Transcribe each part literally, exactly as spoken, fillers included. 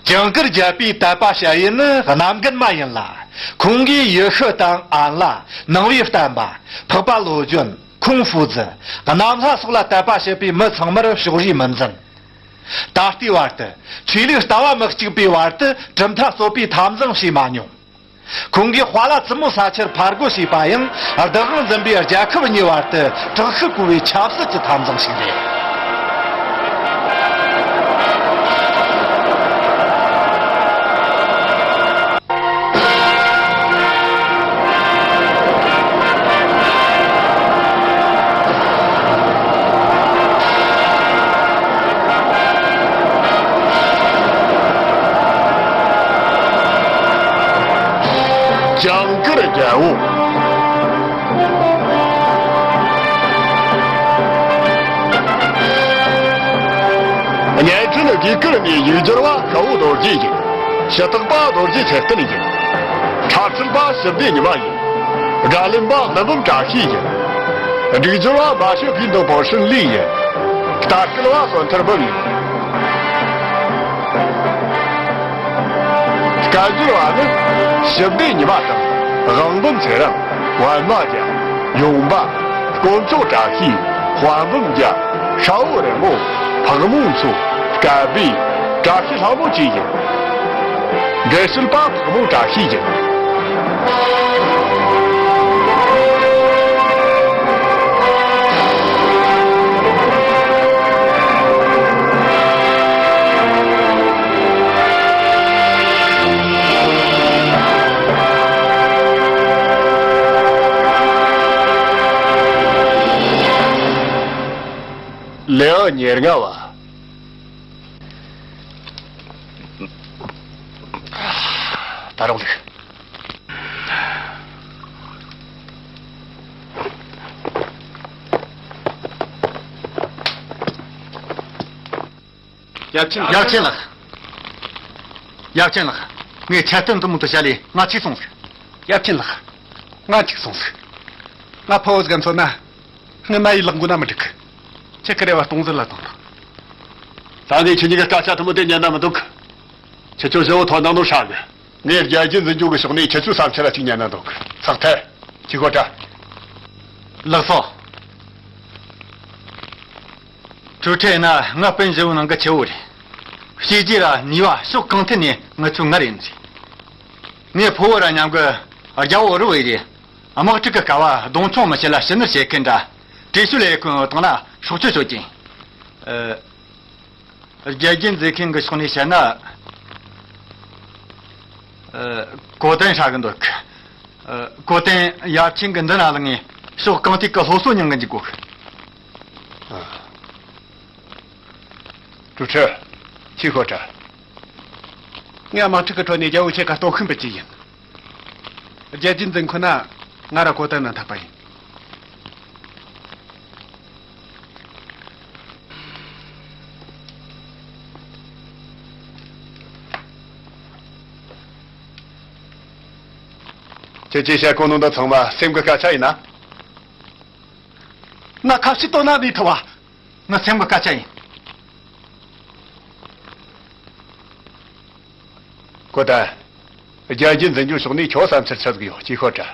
ཇིང་གུར་རྒྱལ་པོའི་དད་པ་བྱ་ཡུལ་ནི་གནམ་རྒན་མ་ཡིན་ལ། ཁོང་གིས་ཡེ་ཤུ་དང་ཨན་ལ། ནང་པའི་བསྟན་པ། འཕགས་པ་བློ་ལྗོན། ཁུང་ཧྥུ་ཙི། གནམ་ལྷ་སོགས་ལ་དད་པ་བྱེད་པའི་མི་ཚང་མར་ཕྱོགས་རིས་མི་འཛིན། ད་ལྟའི་བར་དུ་ཆོས་ལུགས་ལྟ་བ་མི་གཅིག་པའི་བར་དུ་གྲུབ་མཐའ་རྩོད་པའི་འཐབ་འཛིང་བྱས་མ་མྱོང་། ཁོང་གིས་ཧྭ་ལ་བཙུན་མོ་ས་ཆར་ཕར་རྒོལ་བྱས་པ་ཡང་བདག་དབང་འཛིན་པའི་རྒྱལ་ཁབ་གཉིས་བར་དུ་དྲག་ཤུགས་བཀོལ་བའི་ཆབ་སྲིད་ཀྱི་འཐབ་འཛིང་ཞིག་རེད། ཇིང་གུར་རྒྱལ་པོ། བརྙན་འཕྲིན་དགུ་ཀུར་ནས་ཡིག་སྒྱུར་བ་ཤ་བོ་རྡོ་རྗེ་ཡིན། ཞུ་དག་པ་རྡོ་རྗེ་ཚེ་བརྟན་ཡིན། འཁྲབ་ཁྲིད་པ་ཞི་བདེ་ཉི་མ་ཡིན། སྒྲ་ལེན་པ་ཀླུ་འབུམ་བཀྲ་ཤིས་ཡིན། སྒྲིག་སྦྱོར་བ་མ་ཤོད་པའི་འདུག་པོ་ཧྲིན་ལི་ཡིན། ལྟ་སྐུལ་བ་བསོད་ཐར་འབུམ་ཡིན། སྐད་སྒྱུར་བ་ནི་ཞི་བདེ་ཉི་མ་དང་དབང་འབུམ་ཚེ་རིང་། པད་མ་རྒྱལ། ཡུམ་པ། དཀོན་མཆོག་བཀྲ་ཤིས། དཔལ་འབུམ་རྒྱལ། ཤ་བོ་རིན་པོ། ཕག་མོ་མཚོ། སྐལ་བྷེ། བཀྲ་ཤིས་ལྷ་མོ་བཅས་ཡིན། འགྲེལ་བཤད་པ་ཕག་མོ་བཀྲ་ཤིས་ཡིན། ལེའུ་ཉེར་ལྔ་བ། ད་རུང་ལུགས། ཡབ་ཆེན་ལགས། ཡབ་ཆེན་ལགས། ཡབ་ཆེན་ལགས། ངས་འཆལ་གཏམ་འདི་མོ་དེ་བཤད་ལས་ང་ཚིག་སོང་ཟིག། ཡབ་ཆེན་ལགས། ང་ཚིག་སོང་ཟིག། ང་ཕ་བོ་ཟིག་ག་མཚོན་ན། ངའི་མ་ཡི་ལག་མགོ་ན་མི་འགྲིག་གི། ཁྱེད་ཀྱི་རེ་བ་སྟོང་ཟད་ལ་བཏང་དང་། ད་ནས་ཁྱེད་གཉིས་ཀྱི་སྐད་ཆ་དེ་མོ་དེ་ཉན་ན་མི་འདུག། ཁྱེད་ཚོ་བཞི་བོ་ཐོ་ནང་ནོ་ཧྲ་གི། ངས་རྒྱལ་རྒྱུད་འཛིན་སྐྱོང་གི་ཕྱོགས་ནས་ཁྱེད་ཚོའི་བསམ་འཆར་ལ་གཅིག་ཉན་ན་འདུག། ཚགས་ཐལ། ཁྱི་ཁོ་ཏྲ། ལགས་སོ། གྲོས་ཁྲིད་ན་ང་སྤུན་བཞི་བོའི་ནང་གི་ཆེ་བོ་རེད། བྱས་རྗེས་ར་ནུས་པ་ཕྱོགས་གང་ཐད་ནས་ང་ཚོའི་ངར་ཡིན་ཟིག། ངས་ཕུ་བོ་ར་མཉམ་གི་རྒྱལ་བོ་རུ་བས་རེད། དམག་འཁྲུག་གི་སྐབས་བ་གདོང་མཆོང་མི་བྱེད་ལ་ཕྱི་ནུར་བྱེད་མཁན་འདྲ། བྲེལ་ཤུལ་ལས་ཁོན་བཏང་ན་སྲོག་གཅོད་ཆོད་ཀྱིན། ཨ། རྒྱལ་རྒྱུད་འཛིན་མཁན་གྱི་ཕྱོགས་ནས་བཤད་ན། ཨ། གོ་དན་ཧྲ་གི་འདུག། ཨ། གོ་དན་ཡབ་ཆེན་གྱི་མདུན་ན་ལངས་ནས་ཕྱོགས་གང་ཐད་ཀྱི་སློབ་གསོ་མྱང་གི་འཇུག་དགོས། ཨ། ཀྲུའུ་ཁྲི། ཆི་ཧོ་ཏྲ། ངས་དམག་འཁྲུག་གི་ཁྲོད་ནས་རྒྱལ་བོ་ཁྱེད་ཀ་སྟོབས་ཤུགས་འབུལ་གྱི་ཡིན། རྒྱལ་རྒྱུད་འཛིན་ཁོ་ན་ང་ར་གོ་དན་ན་འཐབ་པ་ཡིན། ཁྱེད་ཀྱིས་བཤད་གོ་ནོ་འདི་ཚང་མ་སེམས་ཀྱི་སྐད་ཆ་ཡིན་ན། ང་ཁ་ཤས་དོ་སྣང་མེད་ཐུབ་བ། ང་སེམས་ཀྱི་སྐད་ཆ་ཡིན། གོ་ད། རྒྱལ་རྒྱུད་འཛིན་སྐྱོང་ཕྱོགས་ནས་ཁྱོད་བསམ་འཆར་ཆི་ཟིག་ཡོད་ཅེས་ཤོད་དྲ།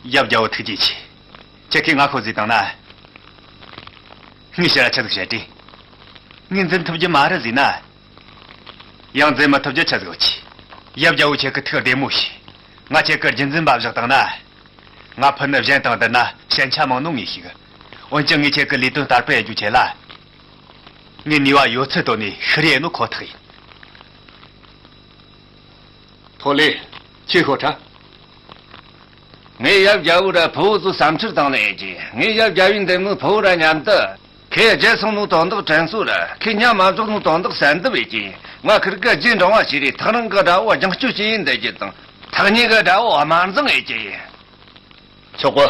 ཡབ་རྒྱལ་བོ་ཐུགས་རྗེ་ཆེ། ཁྱེད་ཀྱིས་ང་ཤོད་ཟེར་བཏང་ན། ངས་ཕྱིར་ར་ཆི་ཟིག་བཤད་དྲི། ངས་འཛིན་ཐུབ་རྒྱུ་མ་རེད་ཟེར་ན། ཡང་འཛིན་མི་ཐུབ་རྒྱུ་ཆི་ཟིག་ཡོད་ཆེ། ཡབ་རྒྱལ་བོ་ཁྱེད་ཀྱི་ཐུགས་བདེ་མོ་བྱོས། ང་ཁྱེད་ཀྱི་རྒྱུད་འཛིན་པ་བཞག་བཏང་ན། ང་ཕུ་ནུ་གཞན་དང་བསྡུར་ན་ཞན་ཆ་མང་ནོ་ངས་ཤེས་གི། འོན་ཀྱང་ངས་ཁྱེད་ཀྱི་ལས་དོན་བསྟར་སྤེལ་ཡེད་རྒྱུའི་ཆེད་ལ། ངས་ནུས་པ་ཡོད་ཚད་བཏོན་ནས་ཤི་རེ་ཡེད་ནོ་ཁོ་ཐག་ཡིན། ཐོ་ལེ། ཆི་ཤོད་དྲ། ངས་ཡབ་རྒྱལ་བོ་ར་ཕུ་བོ་ཚོའི་བསམ་འཆར་དང་ལེན་གྱིས། ངས་ཡབ་རྒྱལ་བོའི་འདེམས་ངོ་ཕུ་བོ་ར་མཉམ་དུ། ཁོས་བརྗེད་སོང་ནོ་དོན་དག་དྲན་གསོ་ར། ཁོས་ཉམས་མ་འཇོག་ནོ་དོན་དག་གསལ་འདེབས་ཡེད་ཀྱིས། ང་ཁིར་གི་རྗེས་འབྲང་བ་ཞིག་རེད། ཐག་རིང་གི་དགྲ་བོ་རྒྱང་སྐྱོད་བྱས་ཡིན་འདི་རྒྱུ་དང་། ཐག་ཉེ་གི་དགྲ་བོ་དམར་འཛིང་ཡེད་ཀྱི་ཡིན། ཆོག་གོ།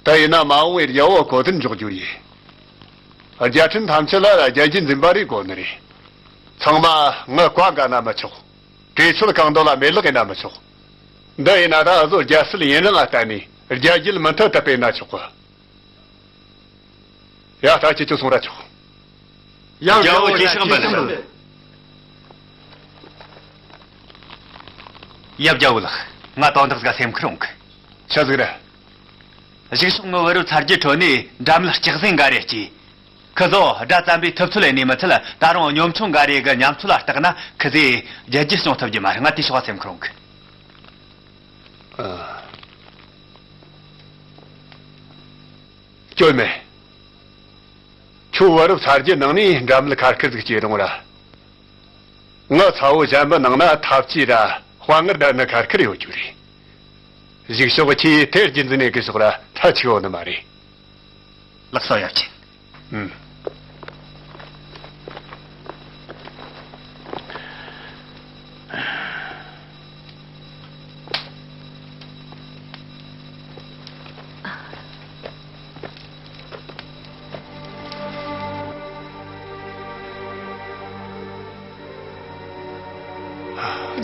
ད་ཡིན་ན་མ་འོངས་པའི་རྒྱལ་བོ་གོ་དན་འཇོག་རྒྱུ་ཡིན། རྒྱལ་ཕྲན་ཐམས་ཅད་ལ་རྒྱལ་རྒྱུད་འཛིན་པ་རེ་དགོས་ནི་རེད། ཚང་མ་ངའི་བཀའ་འགལ་ན་མི་ཆོག། གྲོས་ཆོད་གང་འདོད་ལ་མེད་ལག་ཡིན་ན་མི་ཆོག། འདི་ཡིན་ན་ད་འུ་ཚོ་རྒྱལ་སྲིད་ཡུན་རིང་ང་བརྟན་ནས་རྒྱལ་རྒྱུད་མུ་མཐུད་དུ་སྤེལ་ན་ཆོག་གི། ཡ། ད་ཁྱེད་ཚོ་སོང་ར་ཆོག། ཡ། རྒྱལ་བོ། ཁྱེད་ཤག་འབུལ། ཡ། རྒྱལ་བོ་ལགས། ང་དོན་དག་ཟིག་སེམས་ཁུར་འོང་གི། ཆི་ཟིག་རེད། གཞུག་ཕྱོགས་ངའི་བུ་རབས་ཚར་གྱི་ཁྲོད་ནས་འདྲ་མིན་སྐྱག་ཟན་འགའ་རེ་སྐྱེས། ཁི་ཚོ་དགྲ་བཙན་པོའི་ཐུབ་ཚོད་ལས་ནས་མི་ཚད། ད་རུང་གཉོམ་ཆུང་འགའ་རེ་གི་ཉམས་ཚོད་ལ་བརྟགས་ན། ཁི་ཚོས་རྒྱལ་རྒྱུད་སྐྱོང་ཐུབ་རྒྱུ་མ་རེད། ང་དེ་ཕྱོགས་སེམས་ཁུར་འོང་གི། ཨ། སྐྱོན་མེད། ཁྱོད་བུ་རབས་ཚར་གྱི་ནང་ནས་འདྲ་མིན་ཁ་ཁེར་ཟིག་སྐྱེས་རུང་ར། ངའི་ཚ་བོ་གཞན་པའི་ནང་ན་ཐབས་ཇུས་ར་དཔའ་ངར་ལྡན་ནི་ཁ་ཁེར་ཡོད་རྒྱུ་རེད། གཞུག་ཕྱོགས་ཁྱེད་དེར་རྒྱུན་འཛིན་ནས་གི་ཕྱོགས་ར་ཐ་ཆིག་ཡོད་ནི་མ་རེད། ལགས་སོ། ཡབ་ཆེན། ཨུམ།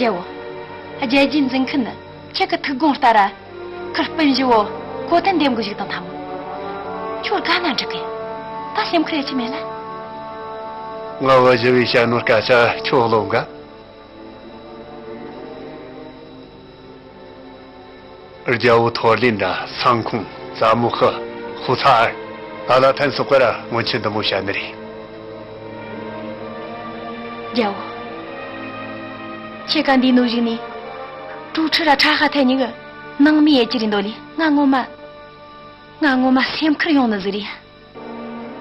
རྒྱལ་བོ། རྒྱལ་རྒྱུད་འཛིན་མཁན་ནི་ཁྱེད་ཀྱི་ཐུགས་དགོངས་ལྟར་ར། ཁུར་སྤུན་བཞི་བོ་གོ་ཏན་འདེམས་དགོས་ཞིག་དང་ཐམ། ཁྱོད་དགའ་ན་འགྲིག་གི། ད་སེམས་ཁུར་ཡེ་ཆི་མེད་ལ། ང་བུ་བཞི་བའི་བཤད་ནོ་སྐད་ཆ་ཁྱོད་བློ་འགའ། རྒྱལ་བོ་ཐོར་ལིན་དང་སང་ཁོང་། ཙ་མོ་ཧི། ཧུ་ཚ་ཨར། ཨ་ལ་ཐན་སོགས་ཀ་ར་སྔོན་ཆད་འདི་མོ་བཤད་ནི་རེད། རྒྱལ་བོ། ཁྱེད་ཀ་འདི་ནོ་ཞིག་ནི། ཀྲུའུ་ཁྲི་ར་ཁྲ་ཧ་ཐན་གཉིས་ཀྱི་ནང་མི་ཡེ་ཅི་རེད་འདོད་ལི། ང་ངོ་མ། ང་ངོ་མ་སེམས་ཁུར་ཡོང་ནི་ཟིག་རེད།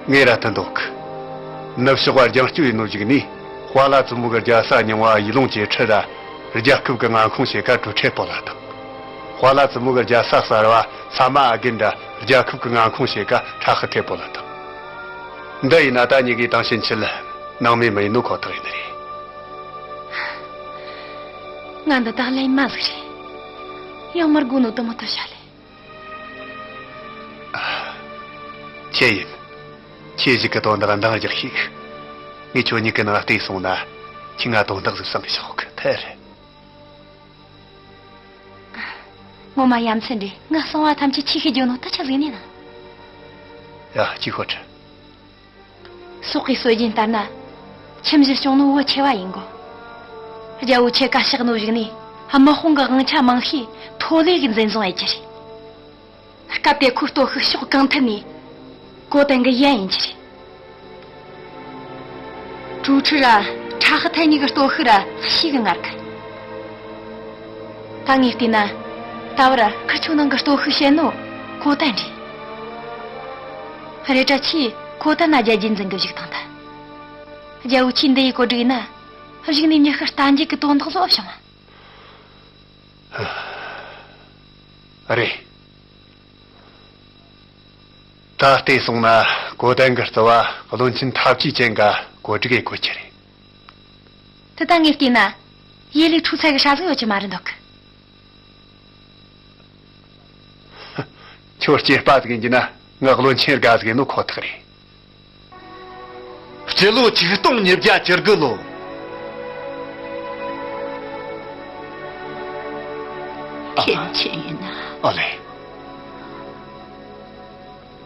ངས་ར་ཐུན་འདུག། ནུབ་ཕྱོགས་པ་རྒྱང་སྐྱོད་ཡིན་ནོ་ཞིག་ནི། དཔའ་ལ་བཙུན་མོ་གི་རྒྱལ་ས་རྙིང་བ་ཡི་ལུང་ཅེ་ཁྲི་ར་རྒྱལ་ཁབ་ཀྱི་མངའ་ཁོངས་བྱེད་ཀ་ཀྲུའུ་ཁྲེ་པོ་ལ་དང་། དཔའ་ལ་བཙུན་མོ་གི་རྒྱལ་ས་གསར་བ་ས་མ་ཨ་གིན་ར་རྒྱལ་ཁབ་ཀྱི་མངའ་ཁོངས་བྱེད་ཀ་ཁྲ་ཧི་ཐེ་པོ་ལ་དང་། འདི་ཡིན་ན་ད་གཉིས་ཀའི་དང་ཕྱིན་ཆད་ནང་མི་མི་ཡིན་ནོ་ཁོ་ཐག་ཡིན་ནི་རེད། ང་འདི་དག་ལན་མ་ཟིག་རེད། ཡང་མར་དགོ་ནོ་དུ་མོ་དུ་བྱ་ལེ། ཁྱེད་ཡིན། ཁྱེད་ཞིག་གི་དོན་དག་འདང་རྒྱག་ཤིག། ངས་ཁྱོད་གཉིས་ཀྱི་ནང་བལྟས་སོང་ན། ཁྱེད་ང་དོན་དག་ཟིག་བསམ་གི་ཆོག་གི་ཐལ། ངོ་མ་ཡ་མཚན་རེད། ང་གསང་བ་ཐམས་ཅད་ཁྱེད་ཤེས་རྒྱུ་ནོ་ད་ཆ་ཟིག་ནས་ན། ཡ། ཅི་ཁོ་ཁྲི། སོག་གི་སྲོལ་རྒྱུན་ལྟར་ན། ཁྱིམ་གཞི་སྐྱོང་ནོ་བུ་ཆེ་བ་ཡིན་དགོ། རྒྱལ་བོ་ཁྱེད་ཀ་ཤག་ནོ་ཞིག་ནས་དམག་དཔུང་གི་དབང་ཆ་མང་ཤས་ཐོ་ལེ་གི་འཛིན་བཟུང་ཡེ་རྒྱུ་རེད། སྐབས་དེ་ཁོའི་སྟོབས་ཤུགས་ཕྱོགས་གང་ཐད་ནས་གོ་ཏན་གི་ཡན་ཡིན་གྱི་རེད། ཀྲུའུ་ཁྲི་ར་ཁྲ་ཧི་ཐན་གཉིས་ཀྱི་སྟོབས་ཤུགས་ར་ཤེས་གི་ངར་གི། ད་ངས་བལྟས་ན། ད་བར་ཁི་ཆོ་ནང་གི་སྟོབས་ཤུགས་བཤད་ནོ་གོ་ཏན་རེད། རེད་དྲ་ཁྱིས་གོ་ཏན་ན་རྒྱལ་རྒྱུད་འཛིན་གི་བཞུགས་དང་ད། རྒྱལ་བོ་ཁྱིས་འདི་ཡི་གོ་སྒྲིག་ན། གཞུག་ནས་མྱི་ཤི་རྟ་འགྱེལ་གི་དོན་དག་བཟོ་བྱུང་བ། རེད། ད་བལྟས་སོང་ན་གོ་ཏན་གི་རྩ་བ་བློན་ཆེན་ཐབས་ཇུས་ཅན་ག་གོ་སྒྲིག་ཡེ་དགོས་ཀྱི་རེད། དེ་ད་ངས་བལྟས་ན། ཡེ་ལི་ཁྲུ་ཚ་གི་ཧྲ་ཟིག་ཡོད་ཀྱི་མ་རེད་འདུག། ཁྱོད་སྐྱེས་པ་ཟིག་ཡིན་གྱི་ན་ང་བློན་ཆེན་དགའ་ཟིག་ཡིན་ནོ་ཁོ་ཐག་རེད། སྤྱི་ལོ་ཆིག་སྟོང་ཉིས་བརྒྱ་བཅུ་དགུ་ལོ། མཁན་ཆེན་ཡིན་ན། ཨ་ལེ།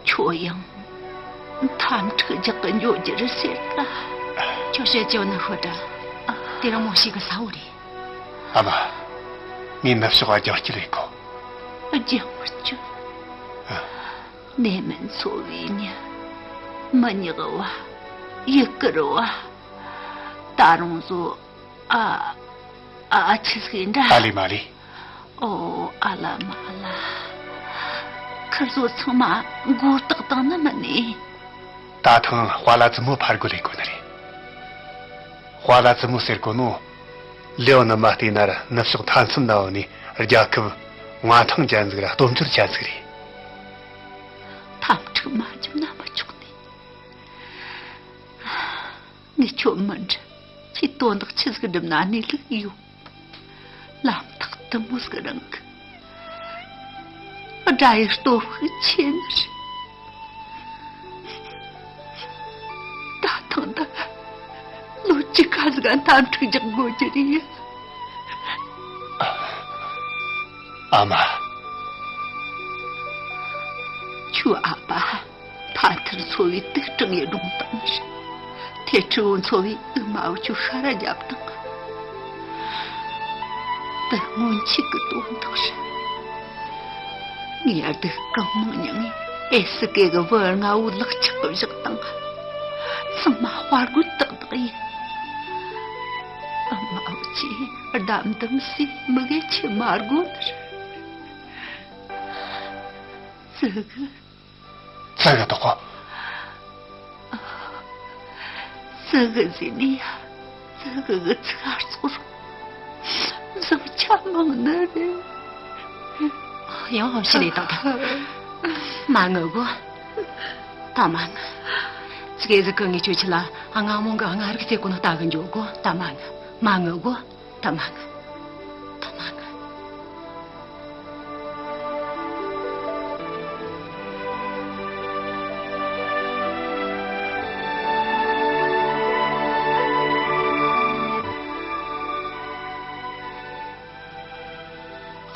ཁྱོད་ཡང་འཐབ་འཁྲུག་རྒྱག་གི་འགྱོ་རྒྱུ་རེད་ཟེར་ད། ཁྱོད་བཤད་ཅོ་ན་ཤོད་དྲ། དེ་རང་མོ་ཞིག་གི་ས་བོ་རེད། ཨ་མ། ངས་ནུབ་ཕྱོགས་ཨ་རྒྱང་སྐྱིད་ལས་གོ། རྒྱང་སྐྱིད། ཨ། གནས་མིན་འཚོ་བའི་ཉི་མ་ཉག་བ། ཡུ་གུར་བ། ད་རུང་བཟོ། ཨ། ཨ་ཆི་ཟིག་ཡིན་འདྲ། ཨ་ལེ་མ་ལེ། ཨོ། ཨ་ལ་མ་ལ། ཁིར་བཟོ་ཚང་མ་མགོ་བཏགས་བཏང་ནི་མིན་ནི། ད་ཐེངས་དཔའ་ལ་བཙུན་མོ་ཕར་རྒོལ་ལས་དགོས་ནི་རེད། དཔའ་ལ་བཙུན་མོ་ཟེར་གོ་ནོ། ལེའོ་ནི་མ་བལྟས་ན་ར་ནུབ་ཕྱོགས་མཐའ་མཚམས་ན་ཡོད་ནི་རྒྱལ་ཁབ་མངའ་ཐང་ཅན་ཟིག་ར་སྟོབས་འབྱོར་ཅན་ཟིག་རེད། འཐབ་འཁྲུག་མ་བརྒྱབ་ན་མི་ཆོག་ནི། ངས་ཁྱོད་མི་འདྲི། ཁྱེད་དོན་དག་ཆི་ཟིག་སྒྲུབ་ན་གནས་ལུགས་ཡོད། ལམ་ཐག་དུ་མོ་ཟིག་རིང་གི། དགྲ་ཡི་སྟོབས་ཤུགས་ཆེ་ནི་རེད། ད་ཐེངས་འདི་ལོ་བཅུ་ཁ་ཟིག་ག་འཐབ་འཁྲུག་རྒྱག་དགོས་རྒྱུ་རེད། ཨ་མ། ཁྱོའི་ཨ་ཕ་ཐ་ ཨ་ཐུར་ཚོ་བའི་དུག་སྤྲང་ཡི་སྒྲུང་བཏང་ནི་རེད། ཐེ་ཁྲི་བོ་ཚོ་བའི་ཨུ་མ་བུ་ཆུ་ཤ་ར་རྒྱབ་བཏང་། དེ་སྔོན་ཆད་ཀྱི་དོན་དག་རེད། ངས་སྡུག་གང་མང་མྱངས་ངས་ཨེ་སི་ཀེ་གི་བུ་ལྔ་བོ་ལག་ཆག་གི་བཞག་བཏང་། ཚང་མ་དཔའ་རྒོད་ཏག་ཏག་ཡིན། ཨ་མ་བུ་ཆུ་གདམ་གདམ་སའི་མི་གེ་ཆེ་མ་དགོ་ནི་རེད། ཙི་གུ། ཙི་གུ་དོ་གོ། ཙི་གུ་ཟེར་ནི་ཡ། ཙི་གུ་གི་ཚིག་ཧར་ཚོར། བཟང་ཆ་མང་ནི་རེད། ཡང་ཧོབ་ཤི་ལས་དང་དང་། མ་ངུ་གོ། ད་མ་ངུ། ཙི་གེ་ཟིག་གི་ངས་ཁྱོད་ཆི་ལ་ཨ་ང་མོང་གི་ཨ་ང་རིག་རྩེ་གོ་ནོ་ལྟ་གི་འཇོག་གོ། ད་མ་ངུ། མ་ངུ་གོ། ད་མ་ངུ། ད་མ་ངུ།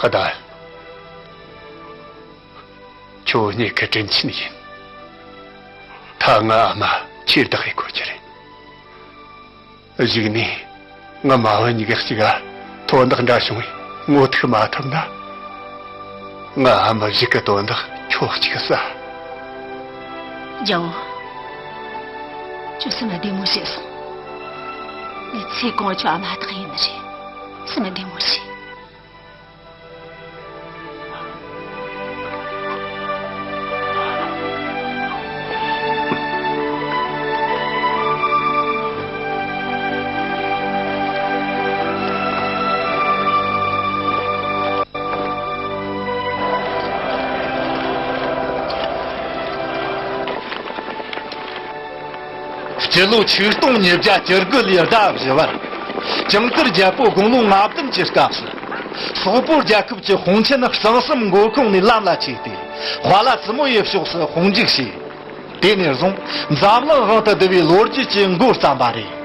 ཁ་ད། ཁྱོད་གཉིས་ཀྱི་དྲིན་ཆེན་ཡིན། ད་ང་ཨ་མ་ཁྱེར་བདག་གི་དགོས་ཀྱི་རེད། གཞུག་ནས་ང་མ་བུ་གཉིས་ཀ་གཅིག་ག་དོན་དག་འདྲ་བྱུང་བས་ངོ་ཐུག་མ་ཐུབ་ན། ང་ཨ་མ་གཞུག་གི་དོན་དག་ཁྱོད་གཅིག་གིས་ཟ། རྒྱལ་བོ། ཁྱོད་སེམས་བདེ་མོ་བྱས་སོང་། ངས་ཚེ་གང་ཁྱོད་ཨ་མ་དག་ཡིན་ནི་རེད། སེམས་བདེ་མོ་བྱས། སྤྱི་ལོ་ཆིག་སྟོང་ཉིས་བརྒྱ་བཅུ་དགུ་ལོའི་ཟླ་བཞི་པར། ཇིང་གུར་རྒྱལ་པོ་དགུང་ལོ་ང་བདུན་གྱི་སྐབས་སུ། སོག་པོ་རྒྱལ་ཁབ་ཀྱི་དཔུང་ཆེན་གཙང་གསུམ་མགོ་ཁུངས་ནས་ལམ་ལ་ཆས་ཏེ། ཧྭ་ལ་ཙི་མོ་ཡི་ཕྱོགས་སུ་དཔུང་འཇུག་བྱས། དེ་ནས་བཟུང་འཛམ་གླིང་དབང་དུ་བསྡུ་བའི་ལོ་རྒྱུས་ཀྱི་འགོ་བརྩམས་པ་རེད།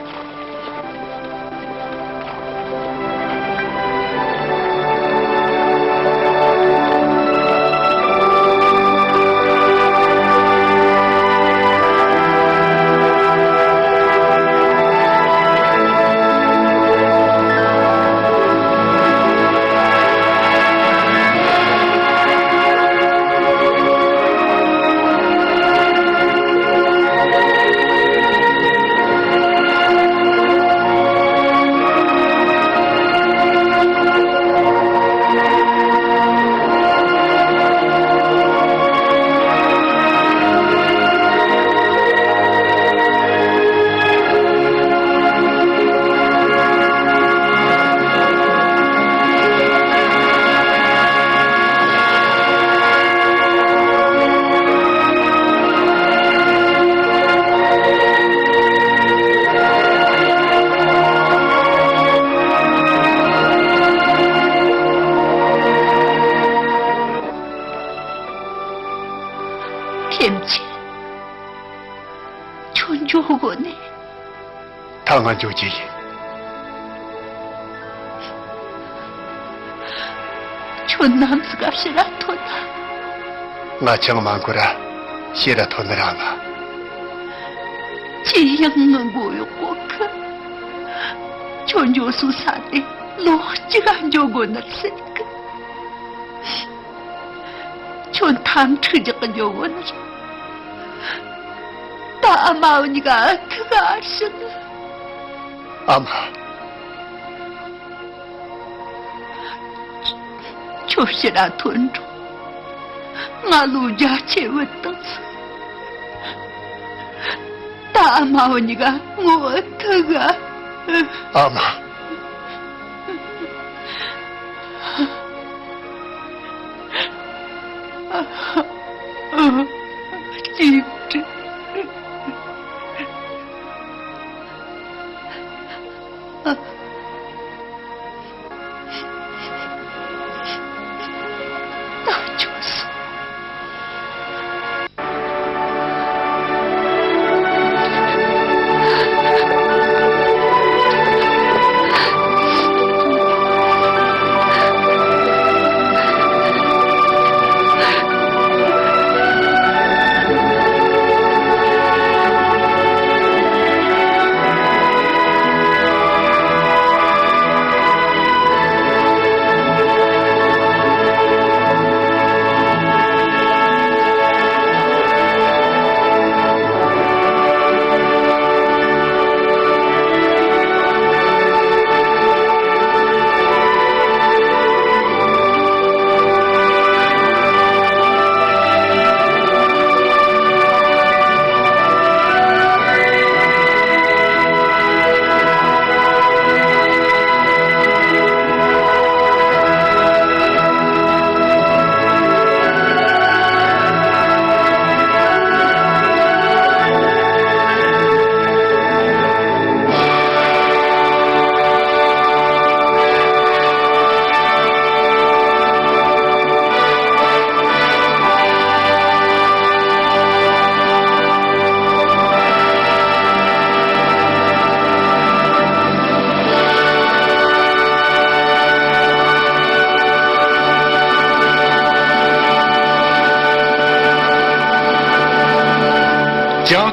ཁྱིམ་ཆེ། ཁྱོད་འགྱོ་དགོས་ནི། ད་ང་འགྱོ་རྒྱུ་ཡིན། ཁྱོད་ནམ་ཟིག་ག་ཕྱིར་ར་ཐོན་ན། ང་ཅང་མ་འགོར་ར་ཕྱིར་ར་ཐོན་ནི་ར་ང་། ཅི་ཡང་ངུ་དགོས་ཡོད་གོ་གི། ཁྱོད་འགྱོ་སོང་ས་དེ་ལོ་གཅིག་ག་འགྱོ་དགོས་ནི་ཟེར་གི། ཁྱོད་འཐབ་འཁྲུག་རྒྱག་གི་འགྱོ་དགོས་ནི་རེད། ད་ཨ་མ་འུ་གཉིས་ཀ་ཨ་ཐུག་ག་ཨ་ཤི་ནི། ཨ་མ། ཁྱོད་ཕྱིར་ར་ཐོན་འགྲོ། ང་ལོ་བརྒྱད་ཅུ་བུད་བཏང་སོང་། ད་ཨ་མ་འུ་གཉིས་ཀ་ངོ་ཐུག་ག། ཨ་མ། གཅེས་ཕྲུག། ད་ཆོག་སོང་།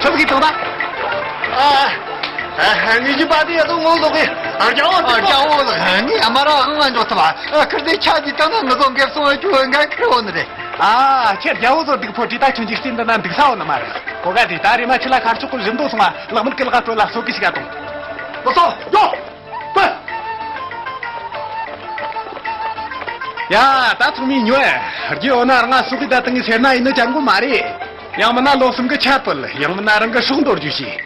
ཆི་ཟིག་གིས་བཏང་ད། ཨ། ཨ། ངེད་ཀྱི་པ་དེ་ཡ་དུ་ངོ་ལོག་གི། ཨ། རྒྱལ་བོ། ཨ། རྒྱལ་བོ་ལགས། ངས་ཨ་མ་ར་ཨང་ང་འཇོག་ཐུབ། ཨ། ཁིར་དེ་ཆ་གི་བཏང་ན་ངུ་ཟོ་འགེབས་སོང་བ་ཁྱོད་འགན་ཁིར་འོ་ནི་རེད། ཨ། ཁྱེད་རྒྱལ་བོ་ཚོ་སྡིག་ཕོ་བྲིས་ད་ཁྱོད་འཇིག་རྟེན་འདི་ན་འདུག་ས་འོ་ནི་མ་རེད། གོ་ག་དེ་ད་རེ་མ་ཁྱི་ལ་ཁར་ཆོག་གི་བཞིན་དུ་སོང་བ་ལག་མིན་གི་ལག་སྤྲོད་ལ་སོ་གི་ཞིག་ག་དང་། ལོ་སོ་ཡོ། ཡ། ད་ཚང་མས་ཉོན། རྒྱུ་འོ་ན་རང་ང་སོ་གི་ད་དང་གི་སེར་སྣ་ཡིན་ནི་ཅང་གོ་མ་རེད། ཡང་མིན་ན་ལོ་གསུམ་གི་ཆར་བུད། ཡང་མིན་ན་རང་གི་སྲོག་འདོར་རྒྱུ་ཞིག་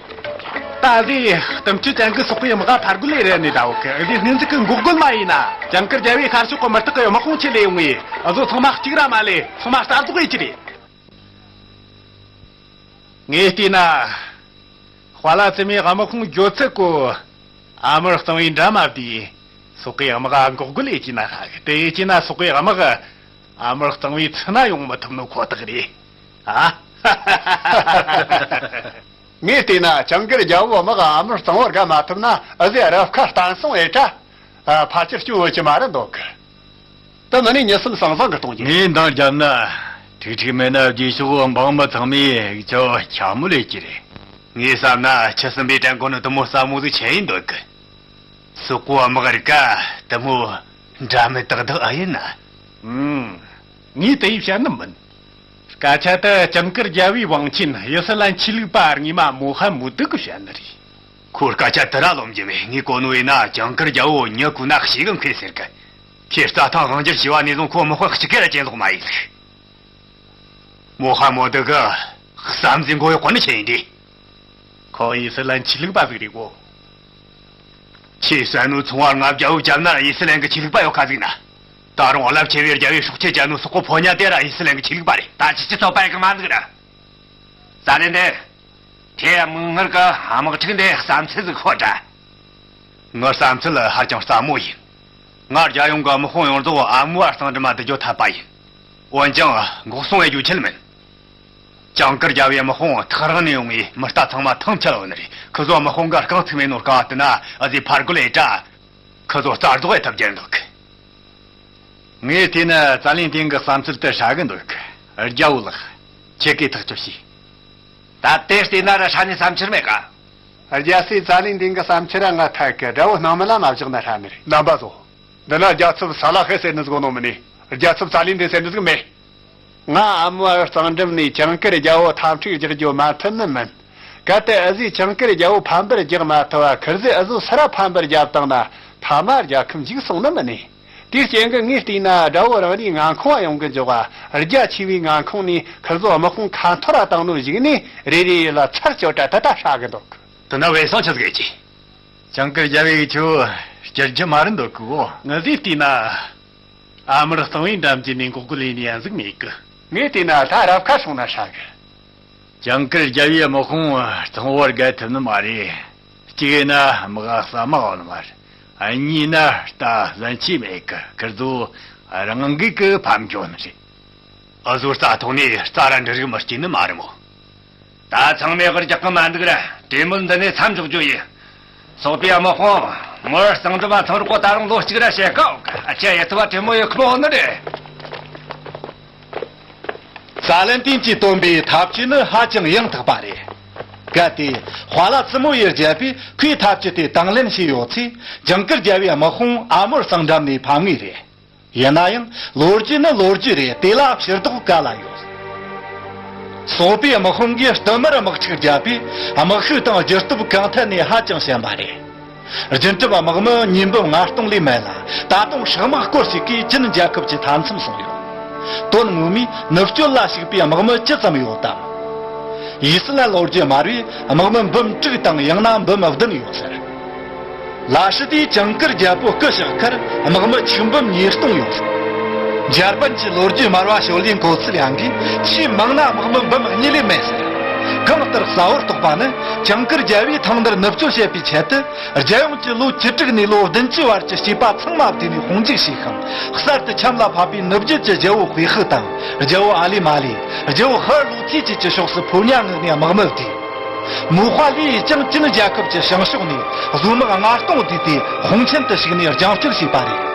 ད་ཨ་ཟི་གཏུམ་ཆུ་ཅན་གི་སོག་པོའི་དམག་ག་ཕར་རྒོལ་ལས་རན་ནས་ད་འོ་གི་ཨ་ཟི་སྙིང་ཚིག་གི་འགོག་རྒོལ་མ་ཡིན་ན། ཇིང་གིར་རྒྱལ་བོའི་ཤར་ཕྱོགས་གི་མུ་སྟེགས་གི་དམག་དཔུང་ཆེད་ལས་ཡོང་ངས་ཨ་ཟོ་ཚང་མ་གཅིག་ར་མ་ལས་ཚང་མ་རྩ་རྫོགས་ཡེད་ཀྱི་རེད། ངས་བལྟས་ན། ཧྭ་ལ་ཙི་མོའི་དམག་དཔུང་འགྱོད་ཚད་གོ། ཨ་མར་གཙང་བོའི་འགྲམ་མ་བསྡུས། སོག་པོའི་དམག་ག་འགོག་རྒོལ་ཡེད་ཀྱི་ན་ཧ་གི་དེ་ཡེད་ཀྱི་ན་སོག་པོའི་དམག་གི་ཨ་མར་གཙང་བོའི་ཚུན་ན་ཡོང་མི་ཐུབ་ནོ་ཁོ་ཐག་རེད། ཨ། ངས་བལྟས་ན་ཇིང་གིར་རྒྱལ་བོའི་དམག་ཨ་མར་གཙང་བོར་བརྒལ་མ་ཐུབ་ན་ཨ་ཟི་རབ་ཁ་བརྟན་སོང་ཨེ་དྲ། ཨ། ཕལ་ཆེར་སྐྱོན་ཡོད་ཀྱི་མ་རེད་འདུག་གི་དེ་མིན་ནས་མྱི་སེམས་ཟང་ཟང་གི་གཏོང་རྒྱུ། ངས་འདང་བརྒྱབ་ན། ཁྲིག་ཁྲིག་མེད་ན་རྗེས་ཕྱོགས་འབངས་མི་ཚང་མས་ཅོ་འཁྱམ་མོ་ལས་ཀྱི་རེད། ངས་བསམ་ན་ཆུ་སྲིན་པའི་བྲན་ཀོ་ནི་དུ་མོ་ས་མོ་ཟིག་ཆེ་ཡིན་འདོད་གི་སོག་པོ་དམག་རིགས་ཀ་དུ་མོ་འདྲ་མི་དག་དག་ཨ་ཡིན་ན། ཨུམ། ངས་དེ་ཡི་བཤད་ནི་མིན། སྐད་ཆ་དེ་ཇིང་གིར་རྒྱལ་བོའི་དབང་ཆེན་ཡི་སི་ལན་ཆོས་ལུགས་པ་རྙིང་མ་མོ་ཧ་མུ་ཏུ་གིས་བཤད་ནི་རེད། ཁོའི་སྐད་ཆ་དེ་ར་ལོམ་རྒྱུ་མེད། ངས་གོ་ནོ་ཡིན་ན་ཇིང་གིར་རྒྱལ་བོ་མྱི་ཁོ་ན་ཞེ་གི་མཁས་ཟེར་གི་ཁྱེད་རྩྭ་ཐང་དབང་སྒྱུར་བྱས་པ་ནས་བཟུང་ཁོ་དམག་དཔོན་གཅིག་གི་ར་གྱེན་ལོག་མ་ཡིན་ཟིག་མོ་ཧ་མོ་ཏི་གི་བསམ་གཟས་མགོ་གཡོག་གོ་ནི་ཆེ་ཡིན་ཏེ། ཁོ་ཡི་སི་ལན་ཆོས་ལུགས་པ་ཟིག་རེད་གོ་ཁྱེད་བསད་ནོ་ཚོང་བ་ལྔ་བརྒྱ་བོ་བརྒྱབ་ན་ཡི་སི་ལན་གི་ཆོས་ལུགས་པ་ཡོད་ཁ་ཟིག་ན། ད་རུང་རླབས་ཆེ་བའི་རྒྱལ་བོའི་སྲོག་ཆད་བཅད་ནོ་སོག་པོ་ཕོ་ཉ་དེ་ར་ཡི་སི་ལན་གི་ཆོས་ལུགས་པ་རེད། ད་ཅི་ཅི་ཚོད་པ་ཡི་གི་མ་འདུག་ར། ཙ་ལན་ཏེ། དེ་མིག་སྔར་གི་དམག་འཁྲུག་འདི་བསམ་ཚུལ་ཟིག་ཤོད་དྲ། ངའི་བསམ་ཚུལ་ཧ་ཅང་སླ་མོ་ཡིན། ང་རྒྱལ་ཡོངས་ཀྱི་དམག་དཔུང་ཡོངས་རྫོགས་ཨ་མོ་བ་གཙང་འགྲམ་མ་བསྡུ་རྒྱུ་འཐད་པ་ཡིན། འོན་ཀྱང་འགོག་སྲུང་བྱེད་རྒྱུ་ཆེད་མིན། ཇིང་གིར་རྒྱལ་བོའི་དམག་དཔུང་ཐག་རིང་ནས་ཡོང་ངས་མི་རྟ་ཚང་མ་ཐང་ཆད་ཡོད་ནི་རེད། ཁི་ཚོ་དམག་དཔུང་གི་རྐང་ཚུགས་མེད་ནོ་རྐང་བ་དེ་ན་ཨ་ཟི་ཕར་རྒོལ་ཡེ་དྲ། ཁི་ཚོ་རྩ་རྫོགས་ཡེ་ཐབས་བརྒྱབ་འདུག་ངས་བལྟས་ན་ཙ་ལན་ཏིང་གི་བསམ་ཚུལ་དེ་ཧྲ་གི་འདུག་རྒྱལ་བོ་ལགས། ཁྱེད་ཀྱིས་ཐག་གཅོད་བྱོས། ད་དེ་བལྟས་ན་ར་ཧྲ་ནི་བསམ་འཆར་མེད་ཀ་རྒྱལ་སྲས་ཙ་ལན་ཏིང་གི་བསམ་འཆར་ར་ང་ཐད་ཀི་དགྲ་བོ་སྣང་མེད་ལ་མ་བཞག་ན་ཧྲ་ནི་རེད། རྣམ་པ་ཚོ། འདི་ན་རྒྱལ་ཚབ་ས་ལ་ཧེ་ཟེར་ནི་ཟིག་ནོ་མིན་ནི། རྒྱལ་ཚབ་ཙ་ལན་ཏིང་ཟེར་ནི་ཟིག་མེད། ང་ཨ་མོ་བ་གཙང་འགྲམ་ནས་ཇིང་གིར་རྒྱལ་བོ་འཐབ་འཁྲུག་རྒྱག་རྒྱུ་མ་མཐུན་ནི་མིན། གལ་ཏེ་ཨ་ཟིས་ཇིང་གིར་རྒྱལ་བོ་ཕམ་པར་རྒྱག་མ་ཐུབ་བ་ཁིར་ཟིས་ཨ་ཟོ་སུ་ར་ཕམ་པར་རྒྱབ་བཏང་ན་ཐ་མ་རྒྱལ་ཁམས་འཇིག་སོང་ནི་མིན་ནི། དེའི་རྐྱེན་གྱིས་ངས་བལྟས་ན་དགྲ་བོ་རང་རེའི་མངའ་ཁོངས་ཡོང་གི་འཇོག་པ་རྒྱ་ཆེ་བའི་མངའ་ཁོངས་ནས་ཁིར་ཟོ་དམག་དཔུང་ཁ་འཐོར་ར་བཏང་ནོ་གཞུག་ནས་རེ་རེ་ཡི་ལ་ཚར་གཅོད་དྲ་ད་ད་ཧྲ་གི་འདུག་དེ་ན་བས་སང་ཆི་ཟིག་ཡེ་ཅི། ཇིང་གིར་རྒྱལ་བོས་ཁྱོད་སྐྱུར་རྒྱུ་མ་རེད་འདོད་གི་འོ། ངས་ཟིག་བལྟས་ན། ཨ་མར་གཙང་བོའི་འགྲམ་གྱི་ནས་འགོག་རྒོལ་ཡེ་ནི་ཡན་ཟིག་མེད་གི་ངས་བལྟས་ན་ད་རབ་ཁ་སོང་ན་ཧྲ་གི་ཇིང་གིར་རྒྱལ་བོའི་དམག་དཔུང་གཙང་བོར་བརྒལ་ཐུབ་ནི་མ་རེད། གཅིག་ཡིན་ན་དམག་ཟ་མ་འོང་ནི་མ་རེད། གཉིས་ན་རྟ་གཟན་ཆས་མེད་གི་ཁིར་ཚོ་རང་འགུལ་གི་ཕམ་འགྱོ་ནི་རེད། འུ་ཟོ་རྩྭ་ཐོག་ནས་རྩྭ་ར་འབྲུ་རིགས་མི་སྐྱེ་ནི་མ་རེད་མོ། ད་ཚང་མས་གར་རྒྱག་གི་མ་འདུག་ར། གྲོས་མོལ་འདི་ནས་མཚམས་འཇོག་རྒྱུ་ཡིན། སོག་པོའི་དམག་དཔུང་མོར་གཙང་འགྲམ་མ་ཐོན་རོགས་ད་རུང་ལོ་གཅིག་ར་བྱེད་དཀའ་འོ་གི་ཨ་ཅེ་ཡེ་ཐུ་བ་གྲོས་མོལ་ཡོད་ཁི་མོ་འོ་ནི་རེད། ཙ་ལན་ཏིན་གྱིས་བཏོན་པའི་འཐབ་ཇུས་ནི་ཧ་ཅང་ཡང་དག་པ་རེད། གལ་ཏེ་ཧྭ་ལ་ཙི་མོ་ཡིས་རྒྱལ་པོས་ཁོའི་འཐབ་ཇུས་དེ་དང་ལེན་བྱས་ཡོད་ཚེ་ཇིང་གིར་རྒྱལ་བོའི་དམག་དཔུང་ཨ་མོར་གཙང་འགྲམ་ནས་ཕམ་ངེས་རེད། ཡིན་ན་ཡང་ལོ་རྒྱུས་ནི་ལོ་རྒྱུས་རེད། དེ་ལ་ཕྱིར་ལྡོག་ག་ལ་ཡོད། སོག་པོའི་དམག་དཔུང་གིས་བསྟུད་མར་དམག་འཁྲུག་བརྒྱབ་པས་དམག་ཤུགས་དང་སྒྱུར་སྟོབས་གང་ཐད་ནས་ཧ་ཅང་ཞན་པ་རེད། རྒྱུན་གྲབས་དམག་མི་ཉིས་འབུམ་ལྔ་སྟོང་ལས་མེད་ལ། ད་དུང་ཧྲག་དམག་སྐོར་ཞིག་གིས་ཅིན་རྒྱལ་ཁབ་ཀྱི་མཐའ་མཚམས་སྲུང་ཡོད། དོན་ངོ་མས་ནུབ་སྐྱོད་ལ་ཞུགས་པའི་དམག་མི་ཅི་ཙམ་ཡོད་དམ། དབྱི་སི་ལན་ལོ་རྒྱུས་སྨྲ་བས་དམག་མི་འབུམ་དྲུག་དང་ཡང་ན་འབུམ་བདུན་ཡོད་ཟེར། ལ་ཧྲི་ཏིས་ཇིང་གིར་རྒྱལ་པོ་སྐུ་གཤེགས་ཁར་དམག་མི་ཆིག་འབུམ་ཉིས་སྟོང་ཡོད་ཟེར། འཇར་པན་གྱི་ལོ་རྒྱུས་སྨྲ་བ་ཞོ་ལིན་གོ་ཚི་ལིའང་གིས་ཆེས་མང་ན་དམག་མི་འབུམ་གཉིས་ལས་མེད་ཟེར། གང་ལྟར་གསལ་བོར་རྟོགས་པ་ནི། ཇིང་གིར་རྒྱལ་པོས་ཐང་འདིར་ནུབ་སྐྱོད་བྱེད་པའི་ཆེད་དུ། རྒྱལ་ཡོངས་ཀྱིས་ལོ་བཅུ་དྲུག་ནས་ལོ་བདུན་ཅུའི་བར་གྱི་སྐྱེས་པ་ཚང་མ་བསྡུས་ནས་དཔུང་འཇུག་བྱས་ཤིང་། གསར་དུ་ཆམ་ལ་ཕབ་པའི་ནུབ་རྒྱུད་ཀྱི་རྒྱལ་པོ་ཧུའེ་ཧུ་དང་། རྒྱལ་པོ་ཨ་ལི་མ་ལི། རྒྱལ་པོ་ཧར་ལུའུ་ཐི་བཅས་ཀྱི་ཕྱོགས་སུ་ཕོ་ཉ་མངགས་ནས་དམག་མི་བསྡུས། མུའུ་ཧྭ་ལི་ཡིས་ཀྱང་ཅིན་རྒྱལ་ཁབ་ཀྱི་བྱང་ཕྱོགས་ནས་བཟོ་དམག་ལྔ་སྟོང་བསྡུས་ཏེ་ཧུང་ཆིན་དུ་ཞུགས་ནས་རྒྱང་སྐྱོད་བྱས་པ་རེད།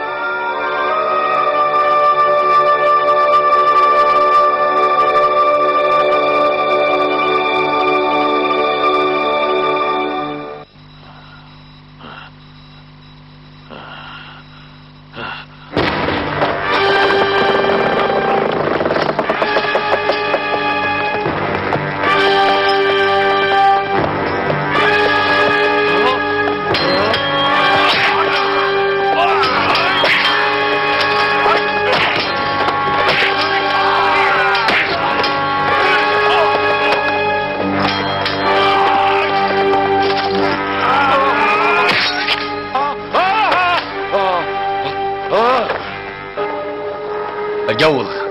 རྒྱལ་བོ་ལགས།